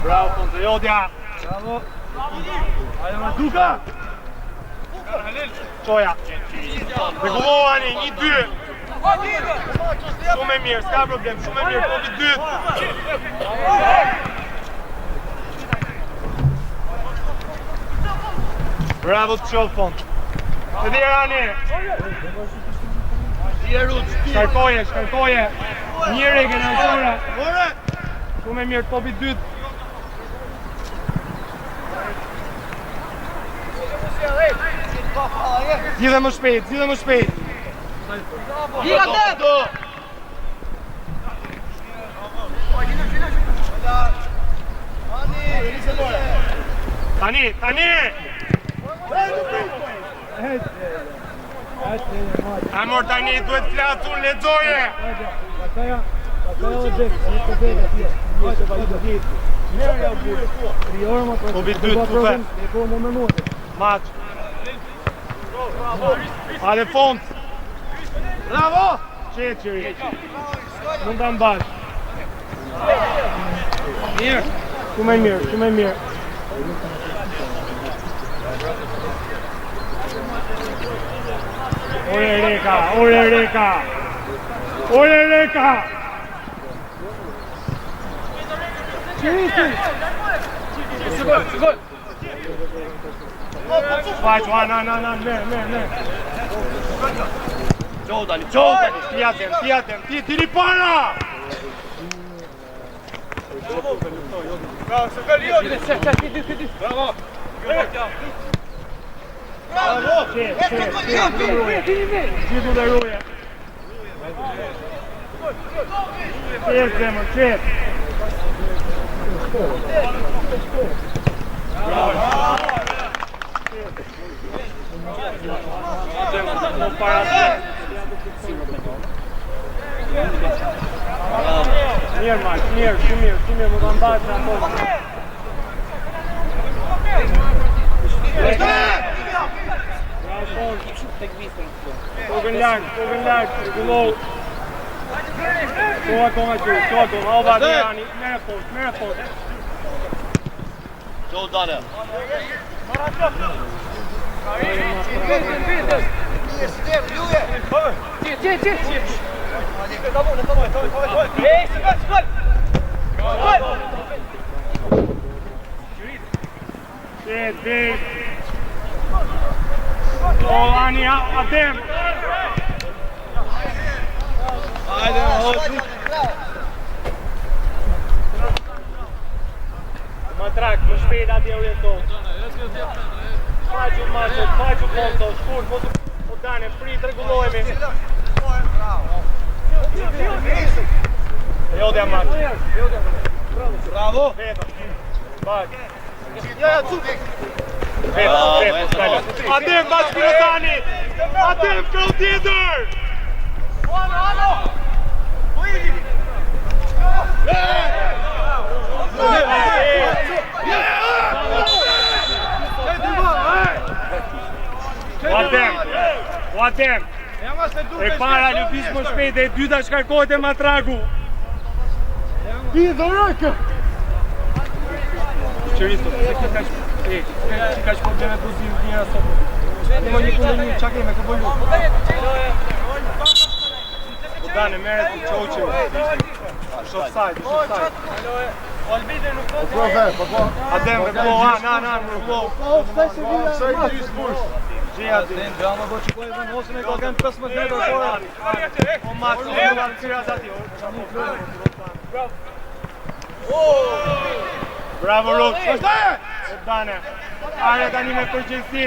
Bravo, Ponte Jodja. Bravo. Hajde ma Duka. Çoja. Rregullohani, 1 2. Shumë e mirë, s'ka problem, shumë e mirë, topi dytë. Bravo të qoftë fond. Të Irani. Shkarkoje, shkarkoje. Mirë e kena sore. Shumë e mirë, topi dytë. Zgjidhe më shpejt, zgjidhe më shpejt. Tani, tani! A mor tani, duhet flasë unë lexoje! Topi dytë, tufe. Maç. Hajde fond. Bravo! Qeqeri. Mund ta mbash. Mirë. Shumë e mirë, shumë e mirë. Ore Reka, ore Reka. Ore Reka. Shfaq, na, na, na, merë, merë, merë. Çohu tani, çohu tani. Ti atem, ti atem, ti, tiri para! Bravo! Gjithu dhe ruje. Qetë, zemër, qetë. Zemër, po para se. Mirë, Mark, mirë, shumë mirë, shumë mirë, më ta mbash në ato. Bravo, Kokën larg, kokën larg, rregullohu. Koha akoma që, koha akoma, ova Adriani, merre poshtë, merre poshtë. Çohu dale. Qetë, dej. O, Ani, Adem! Hajde, o, Matrak, më shpejt atje oriento. Faqu, maço, faqu, Ponto, shkurt, mos u dane, prit, rregullohemi. Jo, dhe maço. Bravo. Vetëm. Bak. Ja, ja, cup. Vetëm, vetëm, kalo. Adem, bas Pirotani! Adem, krau tjetër! O Adem, o Adem, e para lëviz më shpejt e dyta shkarkohet e matraku. Qëristo, pse ke kaq e, ke kaq probleme të zgjidhur njëra sot? Më një kundër një, çka kemi, kë po lu? Po dane, merret të qoqe. Është offside, është offside. Po po, po po. Adem, rregullo, an, an, an, rregullo. Po, offside se vjen. Offside gjys fush. Gjej aty. Den Gjama do shikoj vendosën e ka kanë 15 metra para. O Max, o Max, aty. Bravo Ruk. O Dane. Are tani me përgjegjësi.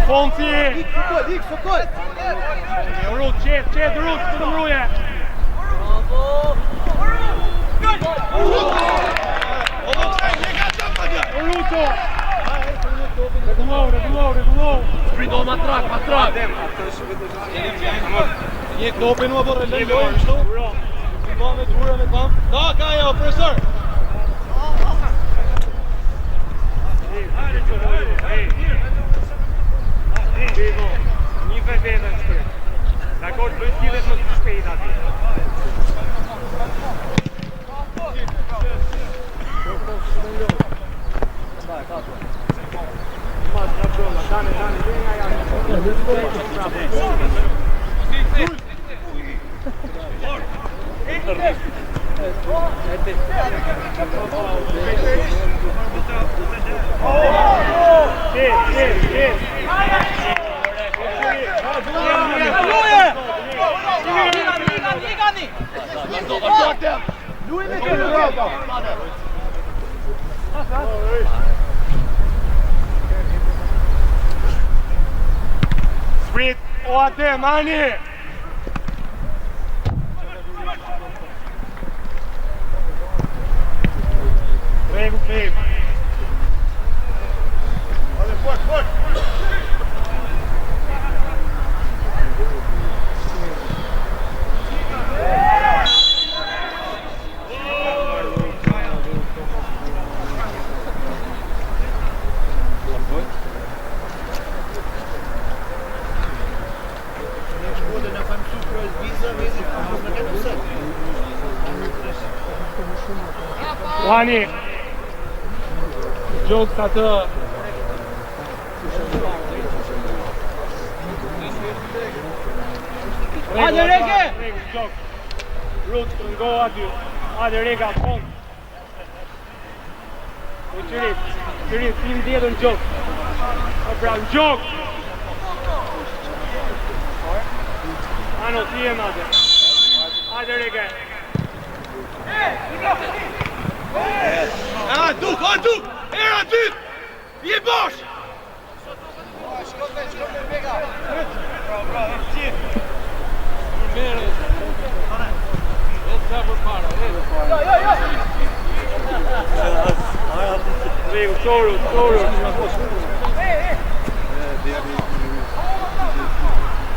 Fonsi! Ik Sokol, ik Sokol. Rut, qet, qet, Rut, të të mruje! Ruto! Rregullo, rregullo, rregullo! Zbrito matrak, matrak. Një topin më po rrëlën lojën kështu. Fillon me durë me këmbë. Da ka jo, profesor. Vivo, një vetvetën shpejt. Dakor, bëj zgjidhet më të shpejt aty. Mas, nga brënda, dane, dane, dane, nga jashtë. Qet, qet, qet. Sprit, o Adem, ani! Regu, regu. Hajde fort, fort. Ani! Gjok atë... Hajde, Reke! Regu, gjok. Rut, shtrëngo aty. Hajde, Reka, fond. O Qirit, Qirit, tim tjetër në gjok. O pra, në gjok! Ano, ti e mate. Hajde, Reke. A duk, a duk. Era dyt. Je bosh. Regu, çoru, çoru.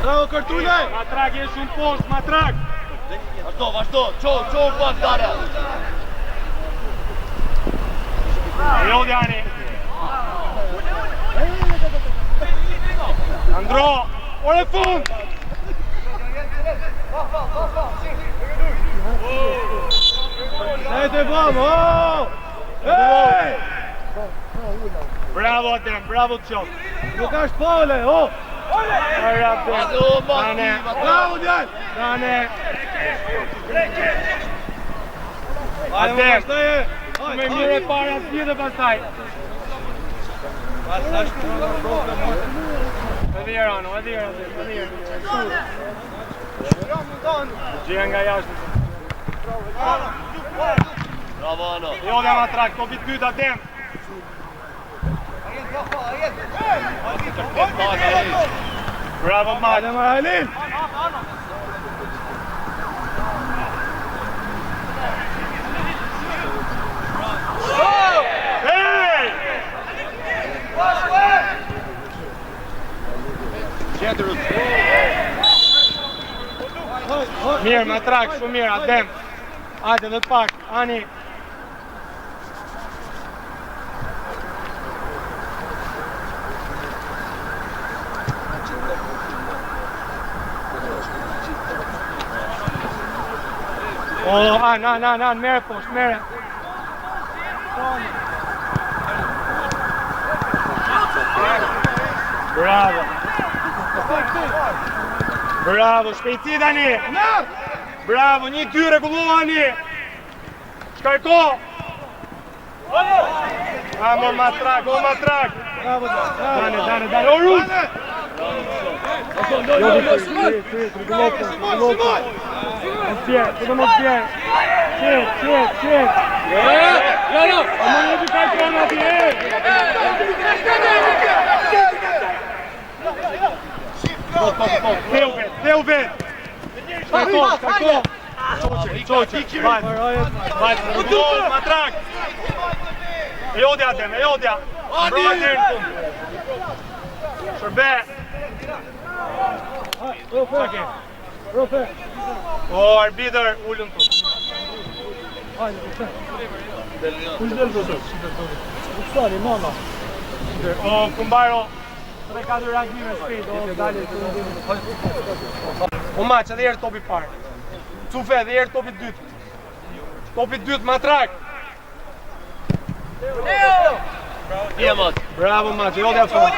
Bravo Kërtulaj. Matrak je shumë poshtë, matrak. Vazhdo, vazhdo. Ço, ço pak dare. Jo, Djani. Andro, ore fund! Hajde bam, oh! Ej! Bravo Adem, bravo Qok. Nuk është faule, oh! Ore Adem. Dane, Bravo djalë. Dane. Adem, me mirë e para zgjidhe pastaj. Edhe herë Ano, edhe herë, edhe herë. Gjeja nga jashtë. Bravo Ano. Jo dhe matrak, topi dytë Adem. Bravo Mat. Hajde Maralin. Hey! Mirë, matrak, shumë mirë, Adem. Hajde dhe pak, Ani. O, an, an, an, an, mere poshtë, mere. Bravo. Bravo, shpejti tani. Bravo, një, dy, rregullohani. Shkarko. Amo matrak, o matrak. Bravo, bravo. Dane, dane, dane, o Rus. Simon, Simon. Mos bjerë, të mos bjerë. Qet, qet, qet. Jo, jo. A më jepi karton aty, e. Theu vet, theu vet. Shkarko, shkarko. Çoçe, çoçe, vajt, vajt, rregullohet, matrak. E jodja, Adem, e jodja. Bravo deri në fund. Shërbe. Qa ke? Rofe. O, arbitër, ulën tu. Hajde, Rofe. Kush del do Uksani, mama. O, kumbaro, 3-4 reagime shpejt, o, dalje. O, maç, edhe herë topi parë. Cufe, edhe herë topi dytë. Topi dytë, matrak. Mirë Mat. Bravo, maç, jodja fund.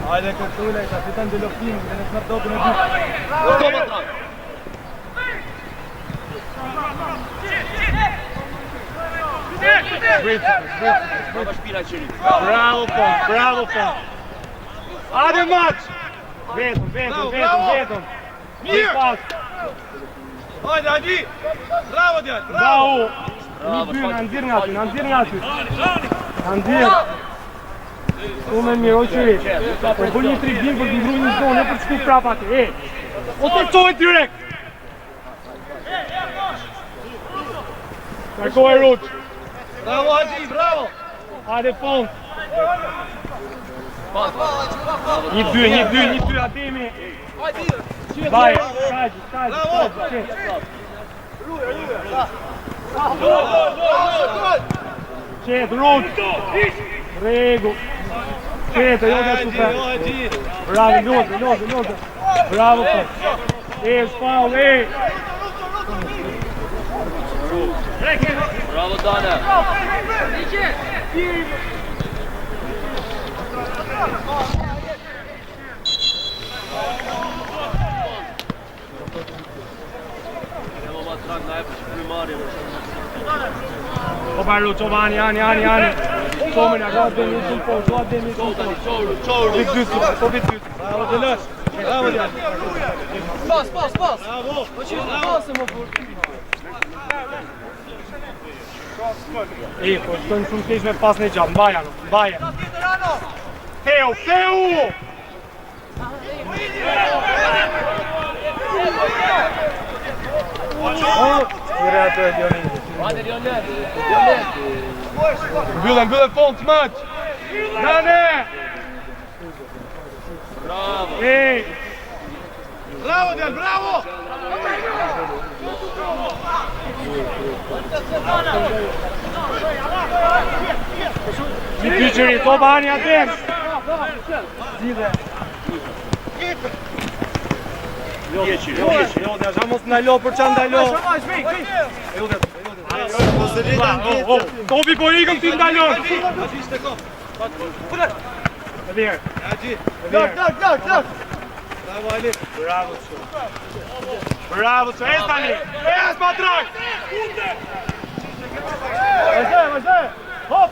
Hajde Kërtule, ta fiton dhe luftimin, dhe në të topin e dytë. Lufto matrak. Zbrit, zbrit. Bravo shpina qiri. Bravo, po, bravo, po. Hajde, maç. Vetëm, vetëm, vetëm, vetëm. Mirë. Pas. Hajde, Haxhi. Bravo, djalë, bravo. Bravo. Një dy, na nxirr nga aty, na nxirr nga aty. Na nxirr. Shumë e mirë, o qyri. Po bën një tribim për të ndruar një zonë, jo për të shku prapa aty. E. Ose çohet direkt. Kërko e Ruç. Bravo, Haxhi, bravo. Hajde fond. Një dy, një dy, një dy, Ademi. Vaj, kaji, kaji, kaji, Qet, Ruç. Regu. Qet, jo dhe super. Haxhi. Bravo, loze, loze, loze. Bravo, po. E, shpall, e. Bravo Dane. Bravo matrak na jepësh frymarrje. O pa Ruç, o pa ani, ani, ani, ani. Çomin, a ka Ademi, shumë po, ço Ademi, shumë po. Çoru, çoru. Topi dytë, topi dytë. Bravo, Delash. Bravo, djalë. Pas, pas, pas. Bravo. Po që pas e më burr. E, po shtojnë shumë keq me pas në gjatë, mbaja, no, mbaja. Teu, Teu! Mire atë e Dionisi. Hajde Lionel. Lionel. Mbyllen, mbyllen fond, smaç! Nane! Bravo. E, Bravo, djalë, bravo. një dy qëri, topa ani atem! Zgjidhe. Je qiri, je qiri. Jo, dhe mos ndalo për çan ndalo. Oh, oh, Topi po ikën ti ndalon. Haxhi, ishte kop. Edhe herë. Haxhi. Lart, lart, lart, lart. Bravo Ali. Bravo të Bravo të Ec tani. Ec Matrak. Vazhdo, vazhdo. Hop.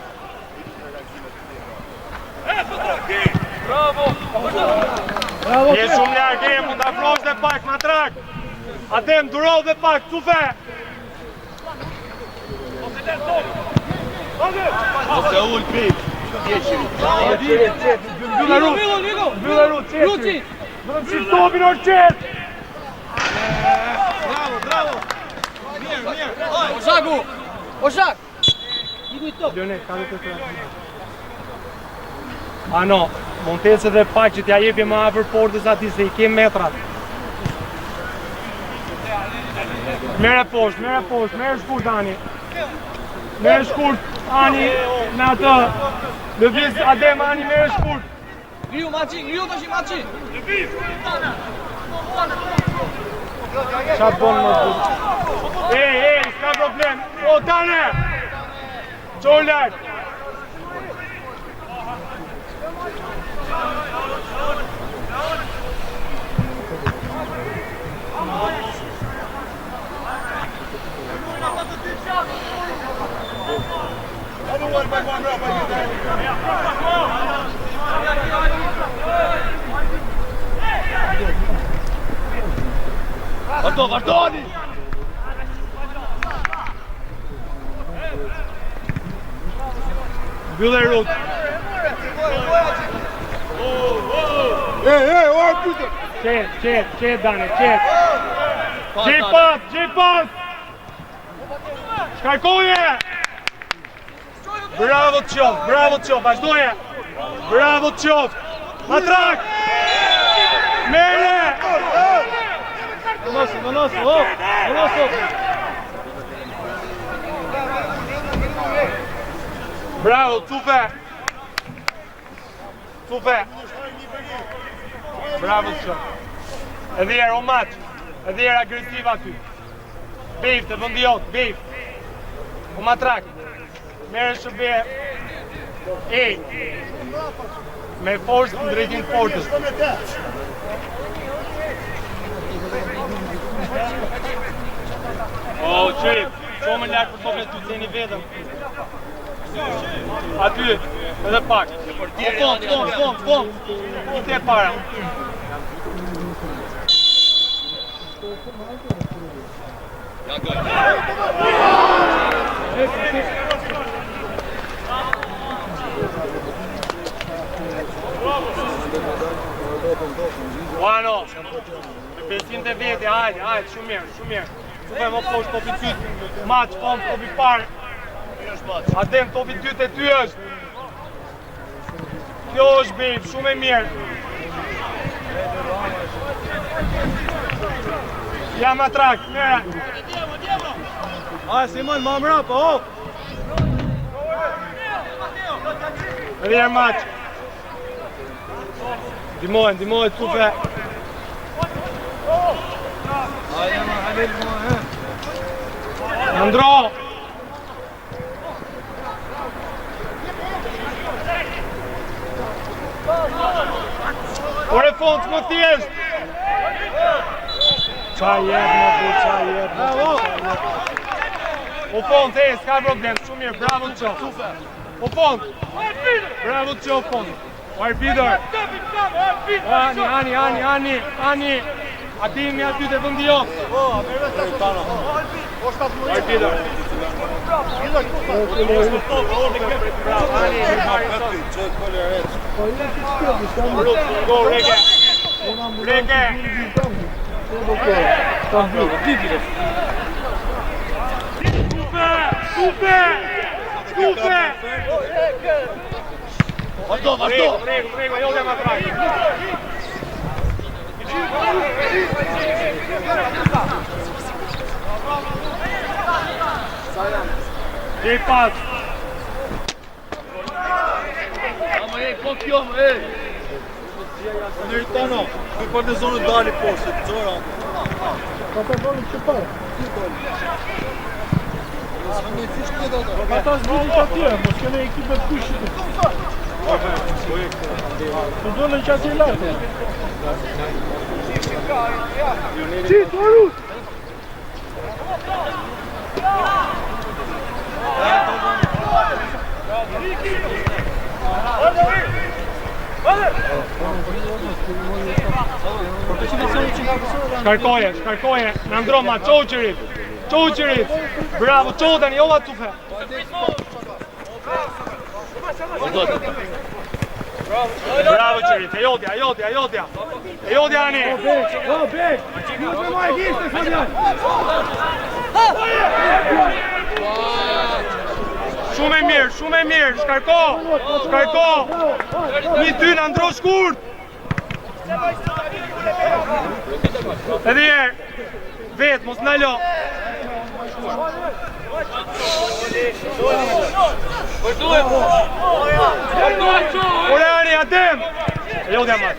Bravo. Bravo. Je shumë larg e mund ta afrosh dhe pak Matrak. Adem duro dhe pak Cufe. Ose ul pik. Mbyllë rrugë. Millo, Millo. Mbyllë rrugë, qetë. Ruçi. Vetëm si topin or qetë. Bravo, bravo. Mirë, mirë. Hajde. Oshaku. Oshak. Lëne, ka dhe të të Ano, mund të ecë edhe pak që t'ja jepi më afër portës aty se i ke metrat. Mere poshtë, mere poshtë, mere shkurt Ani. Mere shkurt Ani me atë. Lëviz Adem Ani mere shkurt. Ngriu Maçi, ngriu tash Maçi. Qa bon më të Ej, ej, s'ka problem. O, Dane! Qo lart. Vazhdo, vazhdo Ali. Mbyllë rrugë. E, e, o arbitër. Qet, qet, qet, Dane, qet. Gjej pas, gjej pas! Shkarkoje! Bravo të qoftë, bravo të qoftë, vazhdoje! Bravo të qoftë! Matrak! Mere! Vënosu, vënosu, hop. Vënosu. Bravo, Cufe! Cufe! Bravo të qoftë. Edhe herë, o maç, edhe herë agresiv aty. Bejf, të vëndi jot, bejf. O matrak, merë shëbe. Ej, me forcë në drejtim të portës. O, qyrit, qo më lartë për topin ty, zeni vetëm. Aty, edhe pak. O, fond, fond, fond, fond. I te para. Juano, me besim të veti, hajde, hajde, shumë mirë, shumë mirë. Super më poshtë topi dytë, maç, fond, topi parë. Adem, topi dytë e ty është. Kjo është babe, shumë e mirë. Ja matrak, mera. Hajde Simon, më mbrapa, hop. Edhe herë maç. Ndihmohen, ndihmohen Cufe. Hajde, ma, hajde, ma, he. Andro. Ore fond, më thjesht. Qa jep, më bu, qa jep, më bu, qa jep. O fond, e, s'ka problem, shumë mirë, bravo të qoftë. O fond, bravo të qoftë, fond. O arbitër. Ani, ani, ani, ani, ani. Ademi aty te vendi jot. Arbitër. Bravo, ani, ani, Go, Rege. Rege. Tufe! Tufe! Tufe! Vazhdo, vazhdo. Regu, regu, jo dhe matrak. Gjej pas. Ama ej, po kjo, më, ej. Meritano, ky partizoni dali poshtë, zora. Ata zbutin që atje, mos kene ekipet kushit. Po do në qasje lartë. Qit, o Rut! Shkarkoje, shkarkoje, në ndroma, çou Qirit, çou Qirit, bravo, çou tani, ova tufe. Bravo Qirit, e jotja, e jotja, e jotja, e jotja ani. O bek, o bek, nuk e maj gishte, Fabian. Shumë e mirë, shumë e mirë, shkarko, shkarko, një dy në ndro shkurt. Edhe herë, vetë, mos ndalo. Ore Ani, Adem! E jotja mat.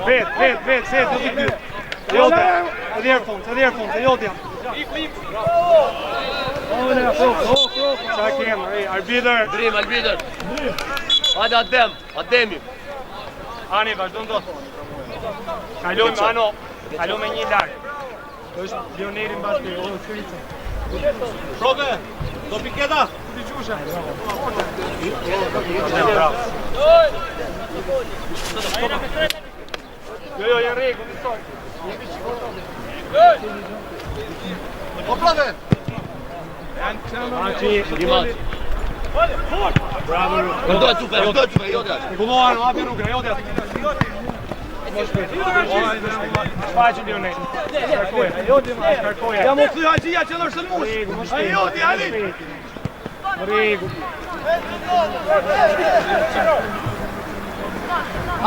Vet, vet, vet, vet, nuk i ky. E jotja. Edhe herë fund, edhe herë fund, e jotja. Qa kemë, ej, arbitër. Drim, arbitër. Hajde Adem, Ademi. Ani, vazhdon dot. Kalojmë, Ano, kaloj me një larg. Është Lioneli mbas teje, o Krica. Profe, do piketa? Ti gjusha. Bravo. Jo, jo, janë rregull, njësoj. O profe! Aci, Dimaci. Bravo. Vazhdo tufe, vazhdo tufe, jotja. Rregullohan, hapi rrugën, jotja. Shfaqu Lionel. Shkarkoje. Shkarkoje. Ja mos thy Haxhia që është sulmues. Rregull, më Ai shpejt. joti, Ali. Rregull.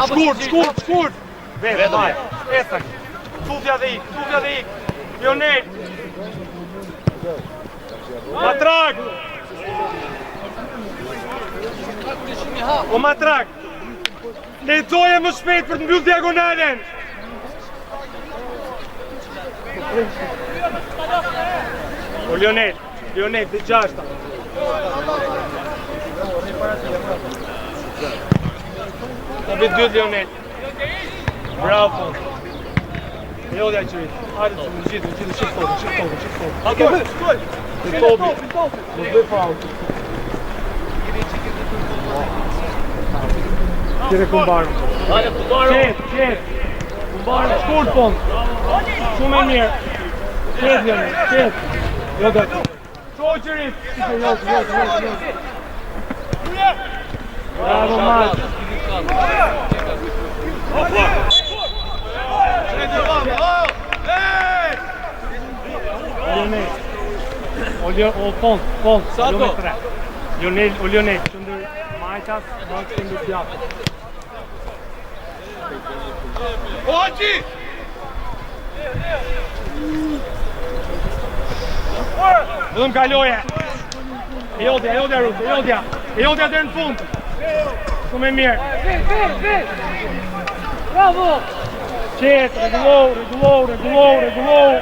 Shkurt, shkurt, shkurt. Vetë, Vetëm. vaj. Ecë tani. Tufja dhe ik, tufja dhe ik. Lionel. Matrak. O matrak. Lexoje më shpejt për të mbyllë diagonalen. O Lionel, Lionel, të gjashta. Topi dytë Lionel. Bravo. Fond. Jodja Qirit. Hajde të më gjithë, gjithë, shif topin, shif topin, shif topin. Apo, shkoj. Te topi. Mos bëj faul. Tire kumbarë. Hajde Kumbaro. Qet, qet. Kumbarë, shkurt fond. Shumë e mirë. Qet, Lionel, qet. Jo, do. Ço Qirit. Jo, jo, jo, jo. Bravo, Mat. Lionel. O Lio, o Pont, Pont, Sato. jo me tre. Lionel, o Lionel, qendër majtas, Max qendër djathtas. O Haxhi! Vetëm kaloje. E jotja, e jotja Rus, e jotja. E jotja deri në fund. Shumë e mirë. Bravo! Qet, rregullohu, rregullohu, rregullohu, rregullohu.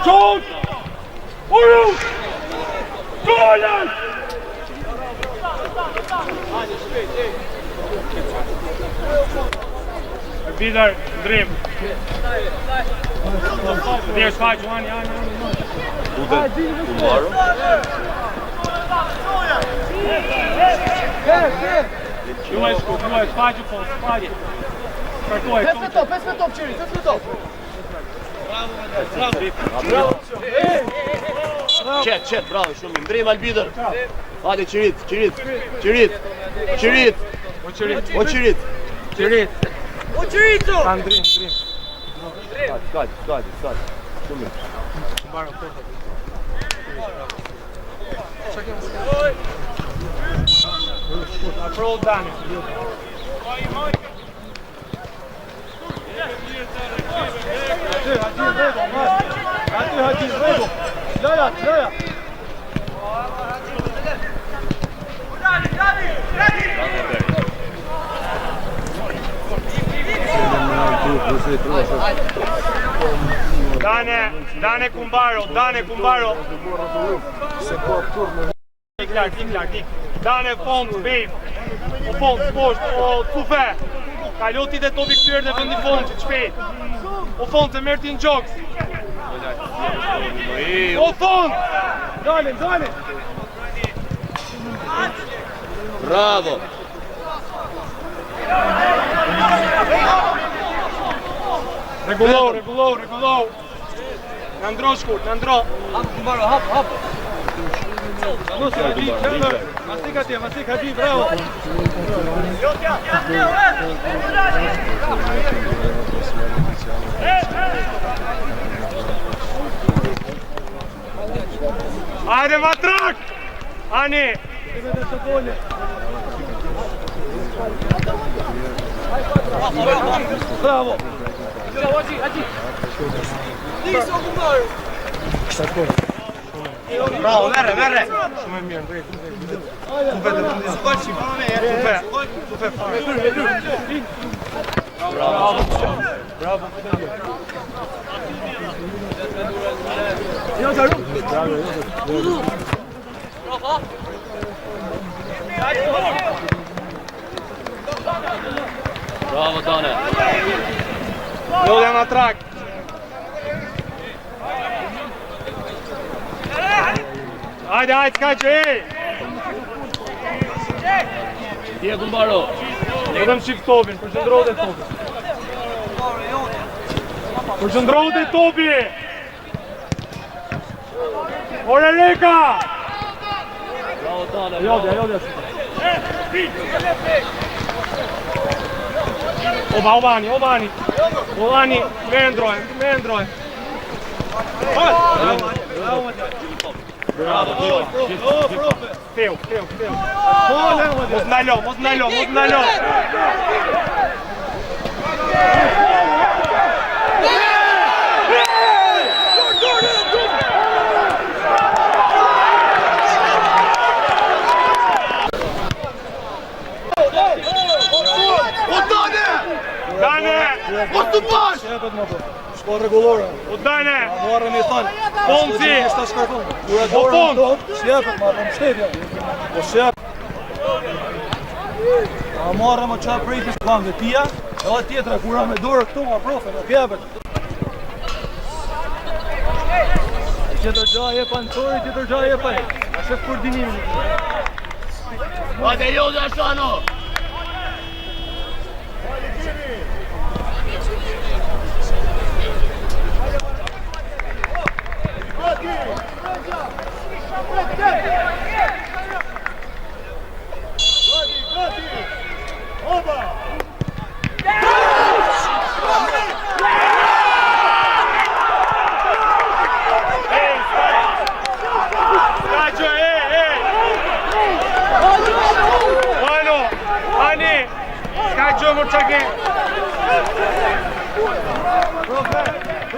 Qot! O Rus! Golan! Arbitër, ndrim. Dhe shfaq, Ani, Ani, Ani. Futet Kumbaro. Luaj shkurt, luaj shfaqu po, shfaqu. Shkarkoj. Fes me top, fes me top, Qirit, fes me top. Qet, qet, bravo, shumë mirë. Ndrim arbitër. Hajde Qirit, Qirit, Qirit, Qirit, O Qirit, o Qirit. Qirit. O Qirico! Ka ndrim, ndrim. Gati, gati, gati, gati. Shumë mirë. Mbaro fort. Afro Dani. Aty, Haxhi rregull, mas. Aty Haxhi rregull. Loja, loja. Dane, Dane Kumbaro, Dane Kumbaro. Ik larg, ik larg, ik. Dane Font, babe. O fond, poshtë, o tufe. Kalo ti dhe topi kthyer dhe vendi fond, që shpejt. O fond, se merr ti në gjoks. O fond! Dalim, dalim. Bravo. Rregullo, rregullo, rregullo. Na ndro shkurt, na ndro. Hap, Kumbaro, hap, hap. Mos e di, qendër. Masik atje, masik Haxhi, bravo. Hajde matrak! Ani! Bravo. Bravo, merre, merre. Shumë e mirë, ndrejt. Tufe të Tufe, tufe fare. Bravo. Bravo. Bravo Dane. Lodhja matrak. Hajde, hajde, s'ka që, ej! Ti e Kumbaro. Vetëm shif topin, përqendrohu te topi. Përqendrohu te topi! Ore Reka! Bravo Dane. Jodja, jodja. Oba, oba Ani, oba Ani. O Ani, me ndrojmë, me ndrojmë. Bravo. O, profe. Teu, teu, teu. Fole, Matja. Mos ndalo, mos ndalo, mos ndalo. O Dane! Dane! Mos të bash! Jepet më po. Shko rregullore. O Dane! Morëm i thon. Ponci! Sta shkarkon. Kur e O, dorën Pon! top, s'jepet ma, po mbështetje. Po s'jep. A morëm o çfarë priti kam dhe tia, edhe tjetra kur me dorë këtu ma profe, nuk jepet. Tjetër gjë e anësori, tjetër gjë e pa. A shef koordinimin. Hajde Jodja Shano. Gati, gati! Oba! Ej, s'ka që, ej, ej! Ano, Ani, s'ka gjë më çake.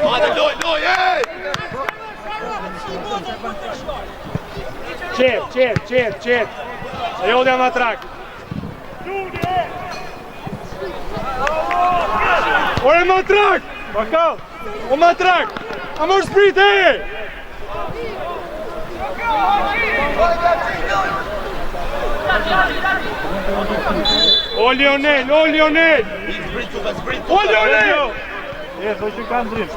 Hajde loj, loj, ej! Qet, qet, qet, qet. Jodja matrak. Ore matrak! Bakall! O matrak! A mor zbrit, ej! O Lionel, o Lionel! Zbrit tufe, zbrit O tufe. Lionel! E, thoj që ka ndrim.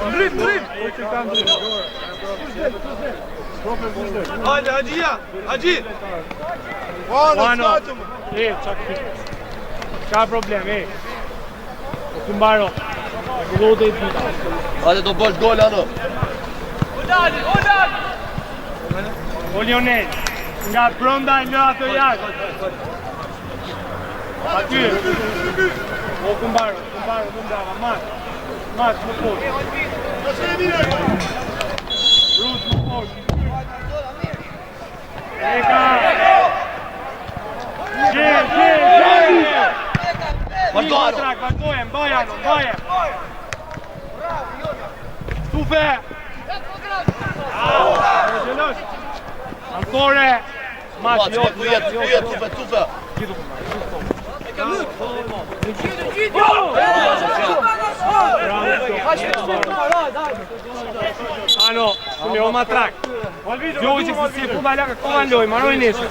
Ndrim, ndrim. Thoj që ka ndrim. Hajde, Haxhia, Haxhi. Mano, e, qa këti? Ka problem, e. O kumbaro, rregullohu dhe i dyta. Hajde do bësh gol ano. O Lionel, nga brenda e lë atë jashtë. Aty. O kumbaro, kumbaro, më ndava, mas. Mas, më poshtë. Rus, më poshtë. Eka. Gje, gje, gje. Vazhdo Ano. Trak, vazhdoje, mbaje, Ano, mbaje. Tufe. Gjelosh. Antore. Mas, Maç, jo, tu jet, tu jet, tufe, tufe. Gjithu kumbar, gjithu. Ano, shumë o matrak. Jo, që si e fund alaka koma në lojë, maroj nesër.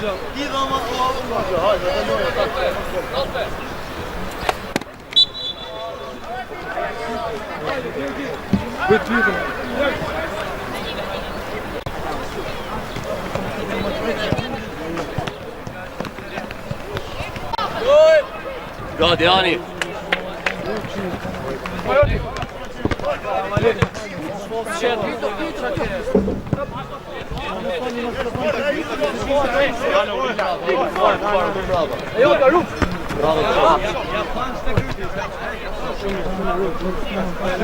Gati, Ani.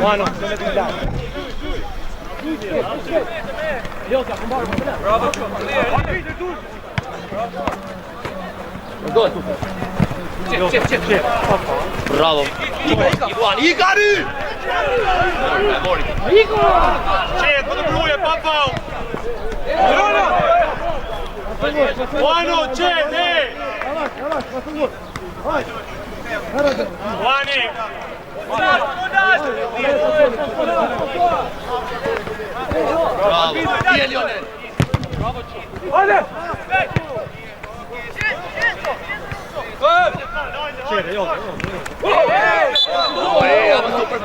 Mano, Bravo. Ikuan, Ikari! E mori. Qetë, po të bruje, pa faull. Juano, qetë, e! Juani! Bravo. Dje Lionel. Qetë, jo. Po e, apo super.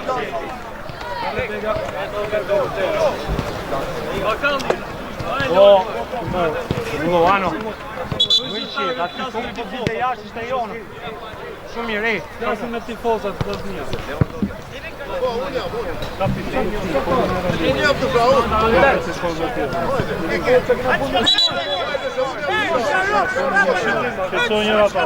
Po, Luano. Më i qetë, aty shumë po vite jashtë ishte jonë. Shumë mirë, ej. Flasim me tifozat vllaznia. Qetësoj njëra pa.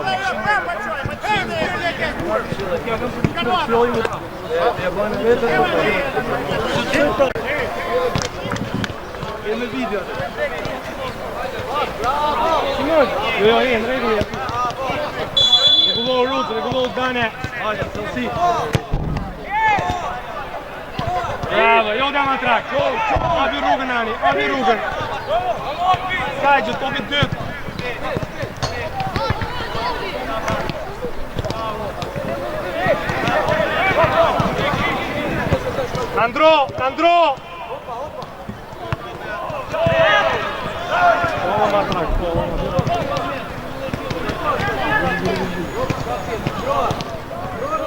Me video. Jo, jo, e, në rregull. Rregullo Rut, rregullo Dane. Hajde, Chelsea. Bravo, jo da matrak. Hapi rrugën Ani, hapi rrugën. Ska gjë, topi dytë. Andro, Andro! Po, matrak, po,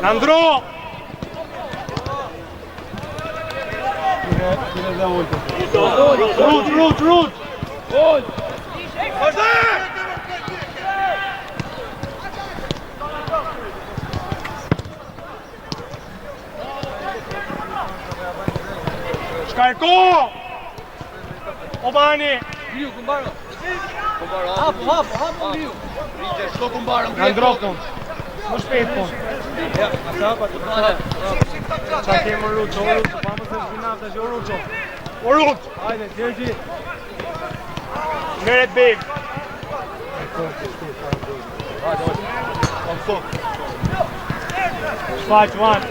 Andro! Rut, rut, rut! Shkarko! Obani! Liu, kumbaro. Hapu, hapu, hapu, Liu. Shko kumbarën. Në ndrokun. Më shpejt po. Qa kemë Ruço, o Ruço, pa më se shpinaf tash, o Ruço. O Ruç! Hajde, Gjergji. Mere big. Shfaq, Juan.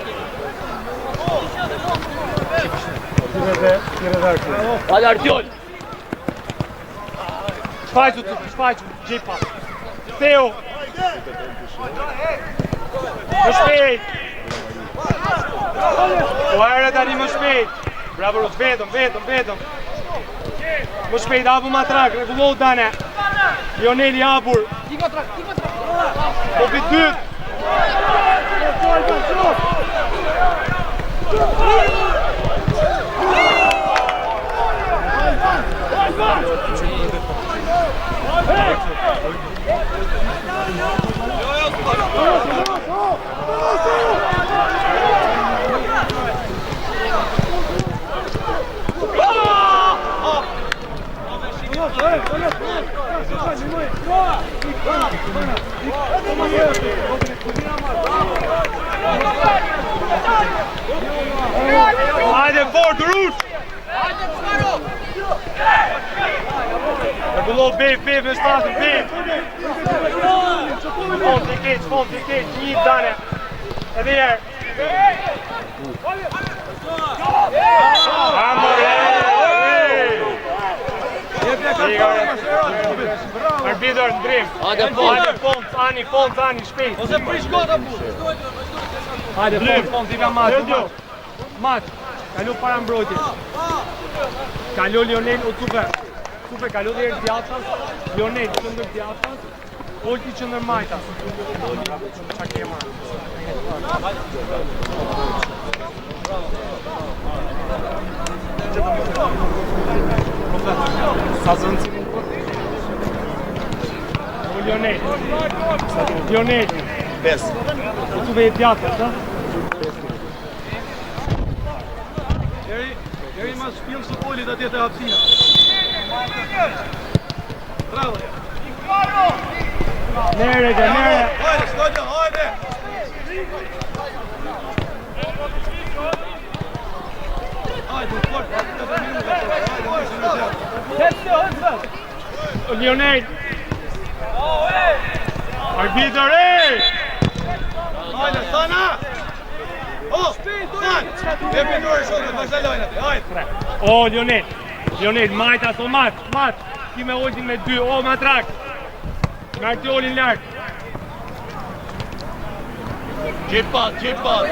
Hajde Artiol. Shfaqu, shfaqu, gjej pas. Theo. Më shpejt. Po ere tani më shpejt. Bravo Rus, vetëm, vetëm, vetëm. Më shpejt hapu matrak, rregullohu Dane. Lioneli hapur. Topi dytë. Hajde fort Rus. Rregullo bej, bej, me shtatën, bej. Fond i keq, fond i keq, një Dane. Edhe një herë. Amore! Arbitër, ndrim. Hajde fond. Hajde fond, ani, fond, ani, shpejt. Ose prish gota bu. Hajde fond, fond, i ka matë. Mat, kalo para mbrojtjes. Kalo Lionel o Cufe. Cufe kalo dhe herë djathtas. Lionel qendër djathtas. Olti qendër majtas. Qa ke marrë? Sa zënë O Lionel. Lionel. 5. O Cufe e djathtas, ha? Deri, deri mas shpillë së golit atje te hapësira. Bravo. Mere, dhe mere. Hajde, Skogja, hajde! Hajde, fort, 4 minuta. Hajde, 1-0. O Lionel. Arbitër, ej! Hajde, Sana! O, San! E pinduar shokët, vazhdo lojën aty. Hajde. O Lionel. Lionel, majtas, o mat, mat. Ti me Oltin me dy, o matrak. Me Artiolin lart. Gjej pas, gjej pas.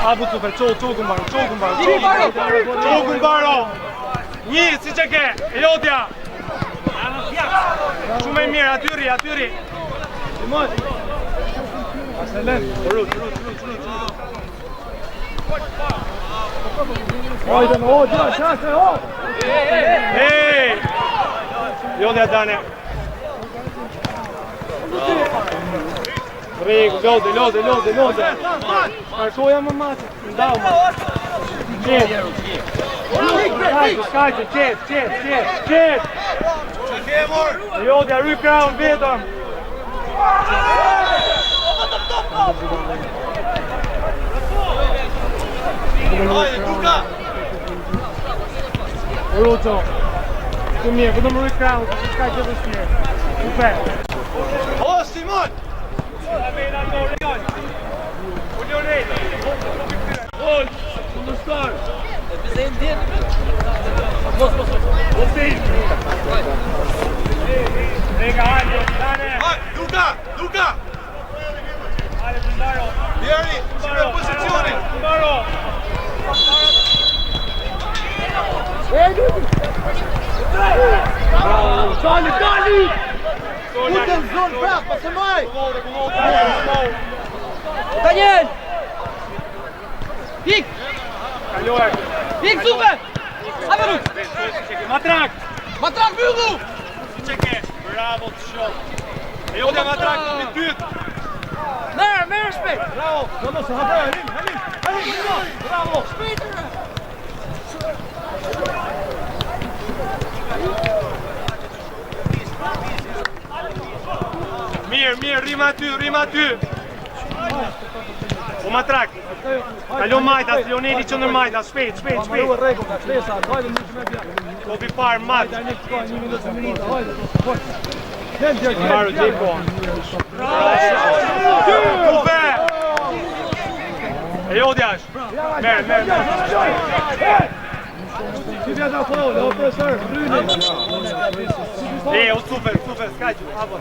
Abu Cufe, ço, ço kumbaro, ço kumbaro, ço kumbaro, ço kumbaro. Një, si që ke, e jotja. Shumë e mirë, aty rri, aty rri. Simon. Excelent. Rut, rut, rut, rut, rut. Hajde, o, gjë, qase, o! Ej! Jotja Dane. Rregull, lode, lode, lode, lode. Kartoja më matë, ndau më. Qetë. Shkaqe, shkaqe, qetë, qetë, qetë, qetë. Qa ke mor? Jotja, ruj krahun vetëm. Hajde, Duka! Ruco. Shumë mirë, vetëm ruj krahun, se s'ka gjë vështirë. Super. O, Simon! Gol, kundërshtar. Rega, hajde, Dane. Hajde, Duka! Duka! Hajde, Bundaro. Jeri, shikoj pozicionin. Bundaro. Dali, dali! Uten Uten zonë prapë, pas e maj! Rregullo, Daniel! Pik! Kaloj. Pik Zufe! Hajde Rut! Matrak. Matrak mbyllu! Si që ke? Bravo të shoh. E jotja matrak në të dytë. Merë, merë shpejt! Bravo. Do mos hapë, Halim, Halim, Halim, Simon. Bravo. Mirë, mirë, rrim aty, rrim aty. O matrak. Kalo majtas, Lioneli qendër majtas, shpejt, shpejt, Maru shpejt. rregull, ka shtesa, hajde më shumë bja. Topi parë, mat. Hajde, Anik, shkoj, një minutë, dy minuta, hajde. Fort. Kem djer, kem. Mbaru gjej kohën. Kufe! E jotja është. Merë, merë, merë. Si vjen ta faul, o profesor, fryni. E, o super, super, s'ka gjë. Apo.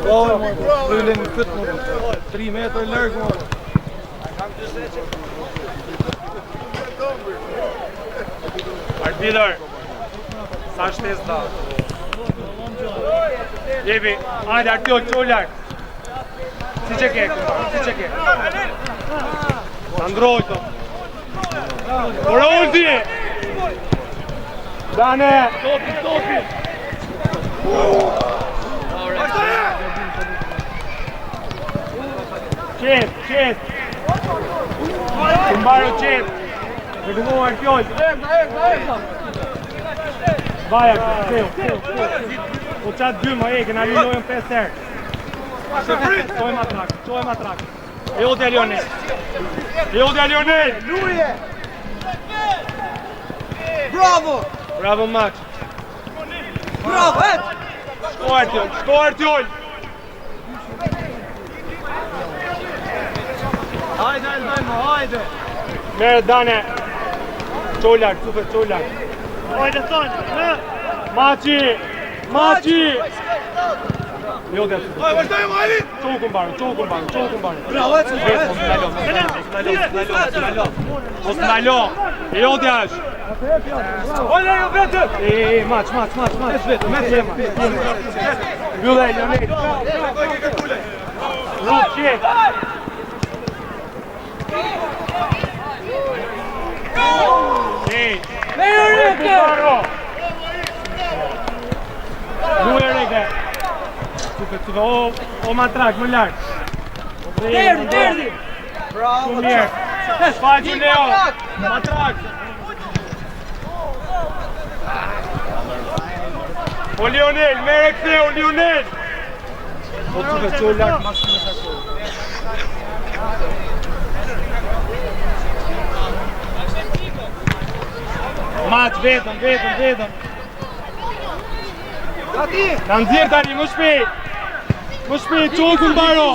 Po, frynin në këtë më. 3 metër larg më. Arbitër. Sa shtesë dha? Jepi, hajde Artiol, ço lart. Si që ke, si që ke. Ta ndroj to. Ora Ulti! Dane! Topi, topi! Qet, qet! Kumbaro qet! Rregullo Artiol! Vaja, ktheu, ktheu, ktheu. Po qa dy më e, kena li lojën 5 herë. Çojmë atrak, çojmë atrak. E jotja Lionel. E jotja Lionel. Luje! Bravo! Bravo Max. Bravo, et! Shko Artiol, shko Artiol. Hajde, Eldan, hajde. Merë Dane. Ço larg, Cufe, ço larg. Hajde son, hë? Maçi! Maçi! Jo, dhe Hajde, vazhdojmë, Alin. Ço kumbaro, ço kumbaro, ço kumbaro. Bravo, ec, Vetë, mos ndalo, mos ndalo, mos ndalo, mos ndalo. Mos ndalo. Jo, djash. Ole, jo vetë! E, e, maç, maç, maç, maç. Vetë, me të Mbylle, Lionel. Rrugë qetë. Ej, Kumbaro. Luje Reke. Cufe, cufe, o, o matrak, më lart. Derdi, derdi. Bravo. Shumë mirë. Faqu Leo. Matrak. O Lionel, merre ktheu Lionel. O cufe, ço lart, mas shumë sa ço. Maç vetëm, vetëm, vetëm. Gati. Na nxjerr tani më shpejt. Më shpejt, ço kumbaro.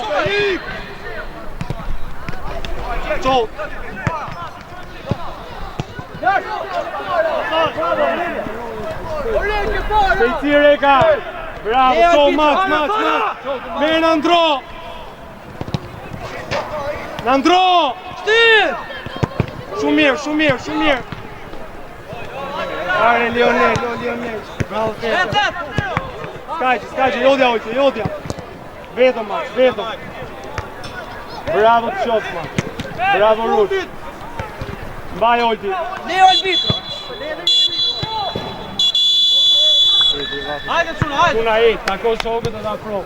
Ço. Shpejtësi Reka. Bravo, ço maç, maç, maç. Merë në ndro. Në ndro. Shtyr. Shumë mirë, shumë mirë, shumë mirë. Are Lionel, o Lionel. Bravo Feta. S'ka që, s'ka që, jodja ojqe, jodja. Vetëm maç, vetëm. Bravo të qoftë maç. Bravo Rut. Mbaj Olti. Leo arbitro. Hajde, çuna, hajde! Puna e, tako shokët dhe afro.